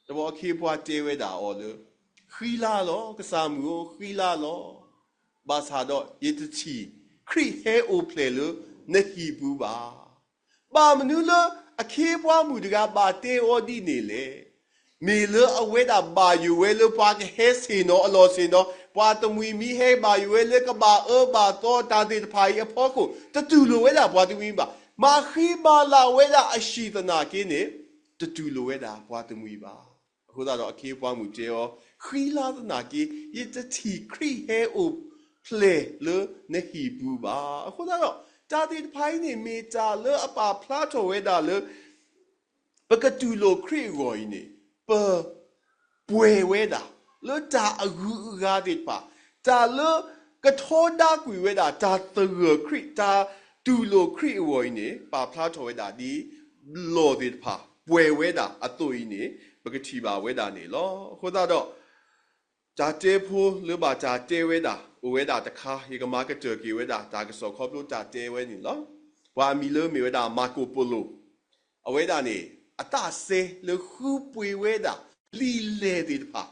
တဘျီအခ့အပှၤတဲဝဲဒၣ်အီၤလၢ ဃံလၤလီၤ ကစၢ်မုၣ်ဧၢ ဃံလၤလီၤ. ဘၣ်ဆၣ်ဒီးယတထံၣ် ခရံာ်ဟဲအိၣ်ဖျဲၣ်လၢနဟံၣ်ပူၤဘၣ်. ဘၣ်မနုၤလၢအခ့အပှၤမုၣ်တဂၤဘၣ်တဲအီၤဒ်န့ၣ်လဲၣ်. မ့ၢ်လၢအဝဲဒၣ်ဘၣ်ယိၣ်ဝဲလၢပှၤကဟဲဆ့ၣ်နီၤအလီၢ်ဆ့ၣ်နီၤ, ပှၤတမှံၤမံၤဟဲဘၣ်ယိၣ်ဝဲလၢကဘၣ်အၢဘၣ်သီတၢ်သ့ၣ်တဖၣ်အံၤအဖီခိၣ် တတူၢ်လိာ်ဝဲဒၣ်ပှၤတမှံၤဘၣ်. မၤဃံမၤလၤဝဲဒၣ်အဟံၣ်သနာ်က့န့ၣ် တတူၢ်လိာ်ဝဲဒၣ်ပှၤတမှံၤဘၣ်. အဃိသတးဒီးအခ့အပှၤမုၣ်တဲအီၤ, ဃံလၤသနာ်က့ ယတထံၣ်ခရံာ်ဟဲအိၣ်ဖျဲၣ်လၢနဟံၣ်ပူၤဘၣ်. အဃိသတးဒီး တၢ်သ့ၣ်တဖၣ်အံၤန့ၣ် မ့ၢ်တၢ်လၢအပာ်ဖျါထီၣ်ဝဲဒၣ်လၢ ပကတူၢ်လိာ်ခရံာ်အဂီၢ်အံၤန့ၣ် ပ ပှဲၤဝဲဒၣ် လၢတၢ်အဂုၤအဂၤသ့ၣ်တဖၣ်, တၢ်လၢကထီဒါကွံာ်ဝဲဒၣ် တၢ်သဂၢၢ်ခရံာ် တၢ်တူၢ်လိာ်ခရံာ်အဂီၢ်အံၤန့ၣ် ပာ်ဖျါထီၣ်ဝဲဒၣ်ဒ် ဘျီၣ်သ့ၣ်တဖၣ် ပှဲၤဝဲဒၣ်အသိးအံၤန့ၣ် ပကထံၣ်ဘၣ်ဝဲဒၣ်န့ၣ်လီၤ. အဃိသတးဒီး တၢ်တဲဖိလၢဘၣ်တၢ်တဲဝဲဒၣ် အိၣ်ဝဲဒၣ်တခါ ယကမၤကတၢၢ်က့ၤဝဲဒၣ် တၢ်ကစီၣ်ခီဖျိတၢ်တဲဝဲန့ၣ်လီၤ. ပှၤအမံၤလၢမ့ၢ်ဝဲဒၣ် မၤကိၣ်ပိလိၣ် အဝဲဒၣ်န့ၣ် အသးစဲလၢဃုပှ့ၤဝဲဒၣ် လံာ်လဲၢ်သ့ၣ်တဖၣ်,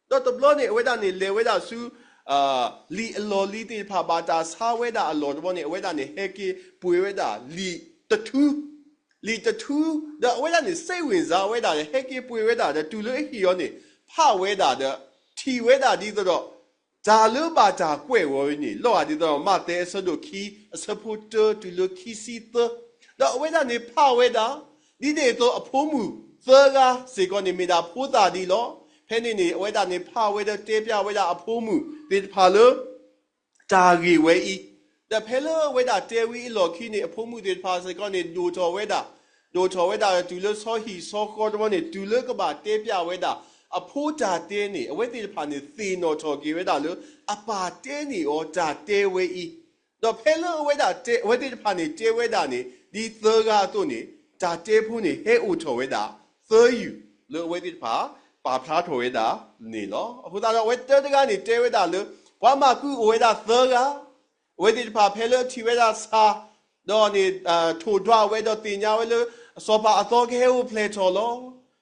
ဒီးတဘျီန့ၣ် အဝဲဒၣ်န့ၣ် လဲၤဝဲဒၣ်ဆူ လံာ်အလီၢ်လံၤသ့ၣ်တဖၣ် ဘၣ်တၢ်ဆါဝဲဒၣ်အလီၢ်တဘျီန့ၣ် အဝဲဒၣ်န့ၣ် ဟဲက့ၤပှ့ၤဝဲဒၣ်လံာ်တထူ လံာ်တထူ, ဒီးအဝဲဒၣ်န့ၣ် စိတ်ဝင်စားဝဲဒၣ်ဒီး ဟဲက့ၤပှ့ၤဝဲဒၣ်ဒီး တုၤလၢအဟံၣ်အီၤန့ၣ် ဖးဝဲဒၣ်ဒီး ထံၣ်ဝဲဒၣ်ဒ်သိးဒီး တၢ်လၢဘၣ်တၢ်ကွဲးဝဲအံၤန့ၣ် လီၤဂာ်ဒ်သိးဒီး မးသဲအဆၢဒိၣ်ခံ အဆၢဖိတၢတုၤလၢခံဆံသၢ, ဒီးအဝဲဒၣ်န့ၣ်ဖးဝဲဒၣ် ဒ်န့ၣ်အသိးအဖိမုၣ်သၢဂၤစ့ၢ်ကီးန့ၣ် မ့ၢ်ဒၣ်ဖိသၣ်ဒံးလီၤ. ဖဲန့ၣ်န့ၣ် အဝဲဒၣ်န့ၣ်ဖးဝဲဒီးတဲပျးဝဲဒၣ်အဖိမုၣ်သ့ၣ်တဖၣ်လၢ တၢ်ဂ့ၢ်ဝဲအံၤ, ဒီးဖဲလၢအဝဲဒၣ်တဲဝဲအလီၢ်ခံန့ၣ် အဖိမုၣ်သ့ၣ်တဖၣ်စ့ၢ်ကီးန့ၣ် ဒိၣ်ထီၣ်ဝဲဒၣ်, ဒိၣ်ထီၣ်ဝဲဒၣ်တုၤလၢဆီဟံၣ်ဆီဃီတဘျီန့ၣ် တုၤလၢကဘၣ်တဲပျးဝဲဒၣ် အဖိတၢ်တဲန့ၣ် အဝဲသ့ၣ်တဖၣ်န့ၣ် သ့ၣ်နီၣ်ထီၣ်က့ၤဝဲဒၣ်လၢ အပၢ်တဲန့ၢ်အီၤတၢ်တဲဝဲအံၤ ဒီးဖဲလၢအဝဲဒၣ်တဲ အဝဲသ့ၣ်တဖၣ်န့ၣ်တဲဝဲဒၣ်န့ၣ် ဒ်သၢဂၤအသိးန့ၣ် တၢ်တဲဖိန့ၣ် ဟဲအိၣ်ထီၣ်ဝဲဒၣ်သၢယုၢ် လၢအဝဲသ့ၣ်တဖၣ် ပာ်ဖျါထီၣ်ဝဲဒၣ်န့ၣ်လီၤ. အဃိသတးဒီး အဝဲတၢတဂၤန့ၣ်တဲဝဲဒၣ်လၢ ပှၤမၢ်ကူးအိၣ်ဝဲဒၣ်သၢဂၤ အဝဲသ့ၣ်တဖၣ်ဖဲလၢထံၣ်ဝဲဒၣ်ဆၣ် ဒီးန့ၣ် ထိၣ်ဒွးဝဲဒီးသ့ၣ်ညါဝဲလၢ စီၤပၤအသီကဟဲအိၣ်ဖျဲၣ်ထီၣ်လီၤ.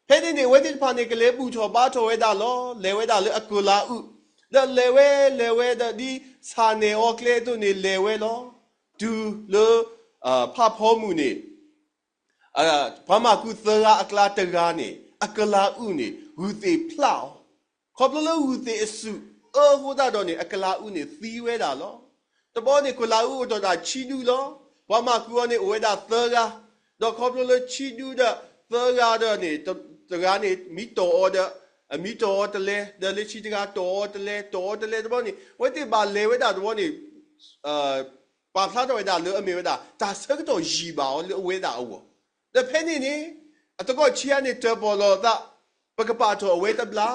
ဖဲန့ၣ်န့ၣ် အဝဲသ့ၣ်တဖၣ်န့ၣ် ကလဲၤဘူၣ်ထီၣ်ဘါထီၣ်ဝဲဒၣ်လီၤ. လဲၤဝဲဒၣ်လၢအကလၤအုၣ်, ဒီးလဲၤဝဲလဲၤဝဲဒီး ဒ်ဆၣ်နဲၣ်အီၤကျဲအသိးန့ၣ်လဲၤဝဲလီၤ. တုၤလၢ ဖးဖီမုၢ်န့ၣ် ပှၤမၢ်ကူးသၢဂၤအကျါတဂၤန့ၣ် အကလၤအုၣ်န့ၣ် ဂုၢ်သ့ၣ်ဖျးအီၤ, ခီဖျိလၢဂုၢ်သ့ၣ်အစူၢ်အၢအဃိသတးဒီးန့ၣ် အကလၤအုၣ်န့ၣ်သံဝဲဒၣ်လီၤ. တဘျီန့ၣ် ကလၤအုၣ်အိၣ်ထီၣ်ဒၣ်ဆံဒူလီၤ. ပှၤမၢ်ကူးအီၤန့ၣ်အိၣ်ဝဲဒၣ်သၢဂၤ, ဒီးခီဖျိလၢဆံဒူဒီးသၢဂၤဒီးန့ၣ် တဂၤန့ၣ် မံတီၢ်အီၤဒီး အမံတီၢ်အီၤတလဲ, ဒီးလၢခံတဂၤတီၢ်အီၤတလဲ တီၢ်အီၤတလဲတဘျီန့ၣ် အဝဲသ့ၣ်ဘၣ်လဲၤဝဲဒၣ်တဘျီန့ၣ် ပာ်ဖျါထီၣ်ဝဲဒၣ်လၢအမ့ၢ်ဝဲဒၣ် တၢ်ဆၢကတီၢ်ယံာ်ဘၣ်အီၤလၢအဝဲဒၣ်အဂီၢ်, ဒီးဖဲန့ၣ်န့ၣ် အသကိးခံဂၤန့ၣ်တၢၣ်ပီၣ်လီၤအသး, ပကပာ်ထီၣ်အဝဲတဘျီ,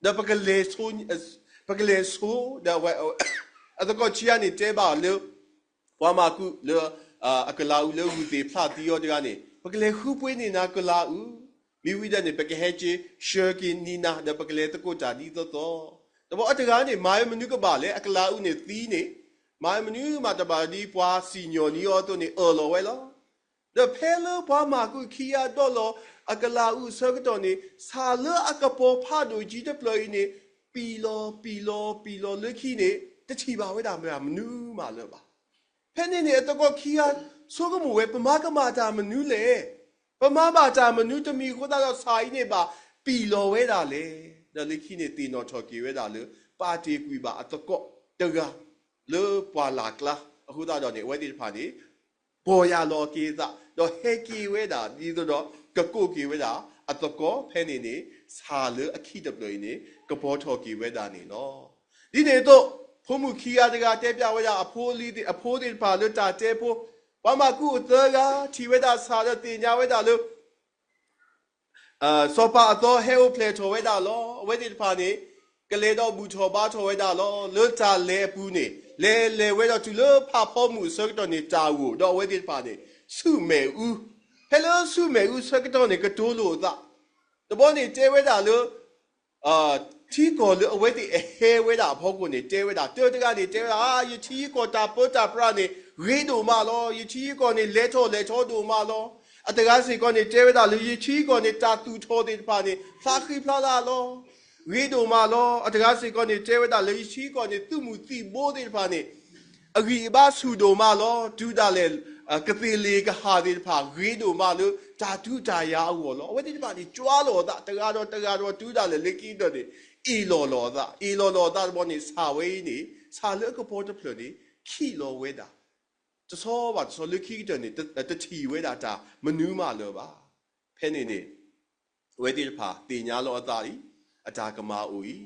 ဒီးပကလဲၤဆိ, ပကလဲၤဆိ, ဒီးအသကိးခံဂၤန့ၣ်တဲဘၣ်အီၤလၢ ပှၤမၢ်ကူးလၢ အကလၤအုၣ်လၢဂုၢ်သ့ၣ်ဖျးသံအီၤတဂၤန့ၣ် ပကလဲၤဃုပှ့ၤန့ၢ်နၤကလၤအုၣ်, မ့ၢ်ဝံၤဒီးန့ၣ် ပကဟဲက့ၤဆှၢက့ၤန့ၢ်နၤ ဒီးပကလဲၤသကိးတၢ်ဒ်သိးသိး, တဘျီအတဂၤန့ၣ် မၤမနုၤကဘၣ်လဲၣ် အကလၤအုၣ်န့ၣ်သံန့ၣ် မၤမနုၤမးတဘၣ်ဒ်ပှၤစံၣ်ညီၣ်န့ၢ်အီၤအသိးန့ၣ် အၢၣ်လီၤဝဲလီၤ. ဒီးဖဲလၢပှၤမၢ်ကူးခံဂၤဒိးလီၤအကလၤအုၣ်အဆၢကတီၢ်န့ၣ် ဆၣ်လၢအကပီၤဖးဒိၣ်ကံတဖျၢၣ်အံၤန့ၣ် ပံာ်လီၤပံာ်လီၤပံာ်လီၤလၢခံန့ၣ် တထံၣ်ဘၣ်ဝဲဒၣ်မနုၤမးလၢၤဘၣ်. ဖဲန့ၣ်န့ၣ် အသကိးခံဂၤဆိကမိၣ်ဝဲ ပမၤကမၣ်တၢ်မနုၤလဲၣ်. ပမၤဘၣ်တၢ်မနုၤတမံၤအဃိသတးဒီး ဆၣ်အံၤန့ၣ်ဘၣ်ပံာ်လီၤဝဲဒၣ်လဲၣ်. ဒီးလၢခံန့ၣ်သ့ၣ်နီၣ်ထီၣ်က့ၤဝဲဒၣ်လၢ ပာ်တ့ၢ်ကွံာ်ဘၣ်အသကိးတဂၤ လၢပှၢ်လၢ်ကျါအဃိသတးဒီးန့ၣ် အဝဲသ့ၣ်တဖၣ်န့ၣ် ပီၢ်ယၢ်လီၤက့ၤအသး ဒီးဟဲက့ၤဝဲဒၣ်ဒ်သိးဒီး ကကိးက့ၤဝဲဒၣ်အသကိး ဖဲန့ၣ်န့ၣ် ဆၣ်လၢအခံတဖျၢၣ်အံၤန့ၣ် ကပီၤထီၣ်က့ၤဝဲဒၣ်န့ၣ်လီၤ. ဒ်န့ၣ်အသိး ဖိမုၣ်ခံဂၤတဂၤတဲပျးဝဲဒၣ်အဖိအလံၤသ့ၣ် အဖိသ့ၣ်တဖၣ်လၢတၢ်တဲဖိ, ပှၤမၢ်ကူးအိၣ်သၢဂၤ ထံၣ်ဝဲဒၣ်ဆၣ်ဒီးသ့ၣ်ညါဝဲဒၣ်လၢ စီၤပၤအသီဟဲအိၣ်ဖျဲၣ်ထီၣ်ဝဲဒၣ်လီၤ. အဝဲသ့ၣ်တဖၣ်န့ၣ် ကလဲၤဒီးဘူၣ်ထီၣ်ဘါထီၣ်ဝဲဒၣ်လီၤ. လၢတၢ်လဲၤအပူၤန့ၣ် လဲၤလဲၤဝဲဒီးတုၤလၢဖးဖီမုၢ်အဆၢကတီၢ်န့ၣ် တၢ်ဂိၢ် ဒီးအဝဲသ့ၣ်တဖၣ်န့ၣ် ဆူၣ်မဲာ်အူ, ဖဲလၢဆူၣ်မဲာ်အူဆၢကတီၢ်န့ၣ် ကတိၤလိာ်အသး, တဘျီန့ၣ်တဲဝဲဒၣ်လၢ ထံကီၢ်လၢအဝဲသ့ၣ်အဟဲဝဲဒၣ်အဖီခိၣ်န့ၣ် တဲဝဲဒၣ် တၢတဂၤန့ၣ် တဲဝဲဒၣ် ယထံယကီၢ်တၢ်ပၢတၢ်ပြးန့ၣ် ဂ့ၤဒိၣ်မးလီၤ. ယထံယကီၢ်န့ၣ် လဲၤထီၣ်လဲၤထီဒိၣ်မးလီၤ. အတဂၤစ့ၢ်ကီးန့ၣ် တဲဝဲဒၣ်လၢ ယထံယကီၢ်န့ၣ် တၢ်သူၣ်ထီၣ်သ့ၣ်တဖၣ်န့ၣ် ဖျါဃံဖျါလၤလီၤ. ဂ့ၤဒိၣ်မးလီၤ. အတဂၤစ့ၢ်ကီးန့ၣ် တဲဝဲဒၣ်လၢ ယထံယကီၢ်န့ၣ် သုးမုၢ်သံၣ်ဘိသ့ၣ်တဖၣ်န့ၣ် အဂံၢ်အဘါဆူၣ်ဒိၣ်မးလီၤ. တုၤဒၣ်လဲာ် ကသ့ၣ်လ့ၣ်ကဟၣ်သ့ၣ်တဖၣ် ဂ့ၤဒိၣ်မးလၢတၢ်ဒုးတၢ်ယၤအဂီၢ်လီၤ. အဝဲသ့ၣ်တဖၣ်န့ၣ် ကွၢ်လိာ်အသး တဂၤဒီးတဂၤဒီး တုၤဒၣ်လဲာ်လၢခံကတၢၢ်န့ၣ် အ့ၣ်လိာ်လိာ်အသး အ့ၣ်လိာ်လိာ်အသးတဘျီန့ၣ် ဆၣ်ဝဲအံၤန့ၣ် ဆၣ်လၢအကပီၤတဖျၢၣ်န့ၣ် ခံးလီၤဝဲဒၣ် တဆီဘၣ်တဆီ လၢခံကတၢၢ်န့ၣ် တထံၣ်ဝဲဒၣ်တၢ်မနုၤမးလၢၤဘၣ်. ဖဲန့ၣ်န့ၣ် အဝဲသ့ၣ်တဖၣ်သ့ၣ်ညါလီၤအသးလံ အတၢ်ကမၣ်အိၣ်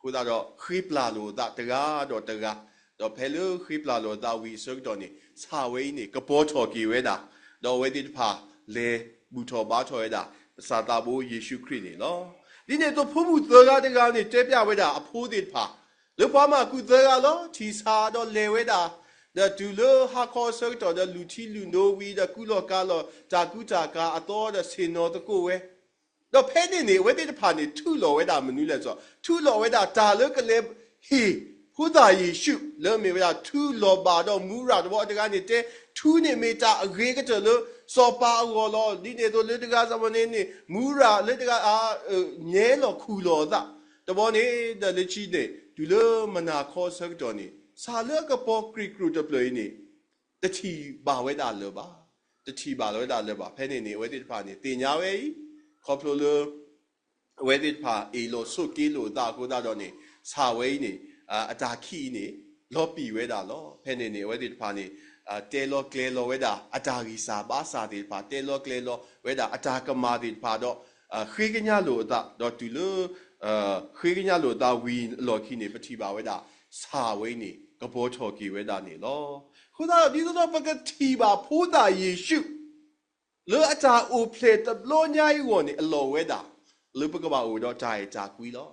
အံၤ, အဃိသတးဒီး ဃ့ပျၢ်လိာ်အသးတဂၤဒီးတဂၤ, ဒီးဖဲလၢဃ့ပျၢ်လိာ်အသးဝံၤအဆၢကတီၢ်န့ၣ် ဆၣ်ဝဲအံၤန့ၣ် ကပီၤထီၣ်က့ၤဝဲဒၣ်, ဒီးအဝဲသ့ၣ်တဖၣ်လဲၤဘူၣ်ထီၣ်ဘါထီၣ်ဝဲဒၣ် ပကစၢ်သးဘိယ့ၣ်ၡူးခရံာ်န့ၣ်လီၤ. ဒ်န့ၣ်အသိးဖိမုၣ်သၢဂၤတဂၤန့ၣ်တဲပျးဝဲဒၣ်အဖိသ့ၣ်တဖၣ် လၢပှၤမၢ်ကူးသၢဂၤလီၤ ထံၣ်ဆၣ်ဒီးလဲၤဝဲဒၣ်, ဒီးတုၤလၢဟါခီအဆၢကတီၢ်ဒီး လူၢ်ထံလူၢ်နိဝံၤဒီး ကူလီၢ်ကၤလီၢ် တၢ်ကူတၢ်ကၤအသီဒီး ဆ့ၣ်နီၤသကိးဝဲ, ဒီးဖဲန့ၣ်န့ၣ် အဝဲသ့ၣ်တဖၣ်န့ၣ် ထုးလီၤဝဲဒၣ်မနုၤလဲၣ်စီ, ထုးလီၤဝဲဒၣ်တၢ်လၢကလဲၤဟ့ၣ် ဖိသၣ်ယ့ၣ်ၡူး လၢမ့ၢ်ဝဲဒၣ်ထုးလီၤဘၣ်ဒီးမူရၤတဘျီ အတဂၤန့ၣ်တဲ ထူန့ၣ်မ့ၢ်တၢ်အဂ့ၤကတၢၢ်လၢစီၤပၤအဂီၢ်လီၤ. ဒ်န့ၣ်အသိးလၢတဂၤစီၤမန့ၣ်န့ၣ် မူရၤလၢတဂၤ ညဲလီၤခူၣ်လီၤအသး, တဘျီန့ၣ်ဒီးလၢခံန့ၣ် တုၤလၢမုၢ်နၤခီအဆၢကတီၢ်န့ၣ် ဆၣ်လၢအကပီၤကြ့ၢ်ကြိၣ်တဖျၢၣ်အံၤန့ၣ် တထံၣ်ဘၣ်ဝဲဒၣ်လၢၤဘၣ်, တထံၣ်ဘၣ်လီၤဝဲဒၣ်လၢၤဘၣ်. ဖဲန့ၣ်န့ၣ် အဝဲသ့ၣ်တဖၣ်န့ၣ် သ့ၣ်ညါဝဲအံၤ, ခီဖျိလၢ အဝဲသ့ၣ်တဖၣ်အ့ၣ်လိာ်ဆိးက့လိာ်အသးအဃိသတးဒီးန့ၣ် ဆၣ်ဝဲအံၤန့ၣ် အတၢ်ခံးအံၤန့ၣ် လီၤပံာ်ဝဲဒၣ်လီၤ. ဖဲန့ၣ်န့ၣ် အဝဲသ့ၣ်တဖၣ်န့ၣ် တဲလီၤကျဲၤလီၤဝဲဒၣ် အတၢ်ဂံၢ်စၢ်ဘါစၢ်သ့ၣ်တဖၣ်, တဲလီၤကျဲၤလီၤဝဲဒၣ် အတၢ်ကမၣ်သ့ၣ်တဖၣ်ဒီး ဃ့ကညးလိာ်အသး, ဒီးတုၤလၢ ဃ့ကညးလိာ်အသးဝံၤအလီၢ်ခံန့ၣ် ပထံၣ်ဘၣ်ဝဲဒၣ် ဆၣ်ဝဲအံၤန့ၣ် ကပီၤထီၣ်က့ၤဝဲဒၣ်န့ၣ်လီၤ. အဃိသတးဒီး ဒ်သိးဒီးပကထံၣ်ဘၣ်ဖိသၣ်ယ့ၣ်ၡူး လၢအတၢ်အိၣ်ဖျဲၣ်တဘျီညါအံၤအဂီၢ်န့ၣ် အလီၢ်ဝဲဒၣ် လၢပကဘၣ်အိၣ်ဒီးတၢ်အဲၣ်တၢ်ကွံလီၤ.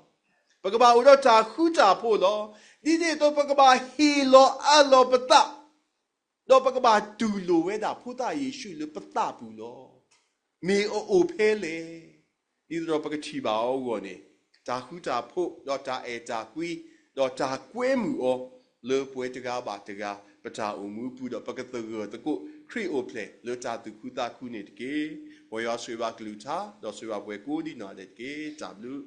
ပကဘၣ်အိၣ်ဒီးတၢ်ဃူတၢ်ဖိးလီၤ. ဒ်န့ၣ်အသိး ပကဘၣ်ဟ့ၣ်လီၤအးလီၤပသး ဒီးပကဘၣ်တူၢ်လိာ်ဝဲဒၣ်ဖိသၣ်ယ့ၣ်ၡူးလၢပသးပူၤလီၤ. မ့ၢ်အအိၣ်ဖဲလဲၣ်. ဒ်သိးဒီးပကထံၣ်ဘၣ်အီၤအဂီၢ်န့ၣ်, တၢ်ဃူတၢ်ဖိး ဒီးတၢ်အဲၣ်တၢ်ကွံ ဒီးတၢ်ကွဲမုာ်အီၤ လၢပဝဲတဂၤဘၣ်တဂၤ ပတၢ်အိၣ်မူအပူၤ ဒီးပကသဂၢၢ်သကိးခရံာ်အိၣ်ဖျဲၣ်လၢတၢ်သူၣ်ခုသးခုန့ၣ်တက့ၢ်. မ်ယွၤဆိၣ်ဂ့ၤဘၣ်ကလုၢ်ကထါ ဒီးဆိၣ်ဂ့ၤဘၣ်ပှၤကိးဒံးနီၢ်ဒဲးတက့ၢ်. တၢ်ဘျုး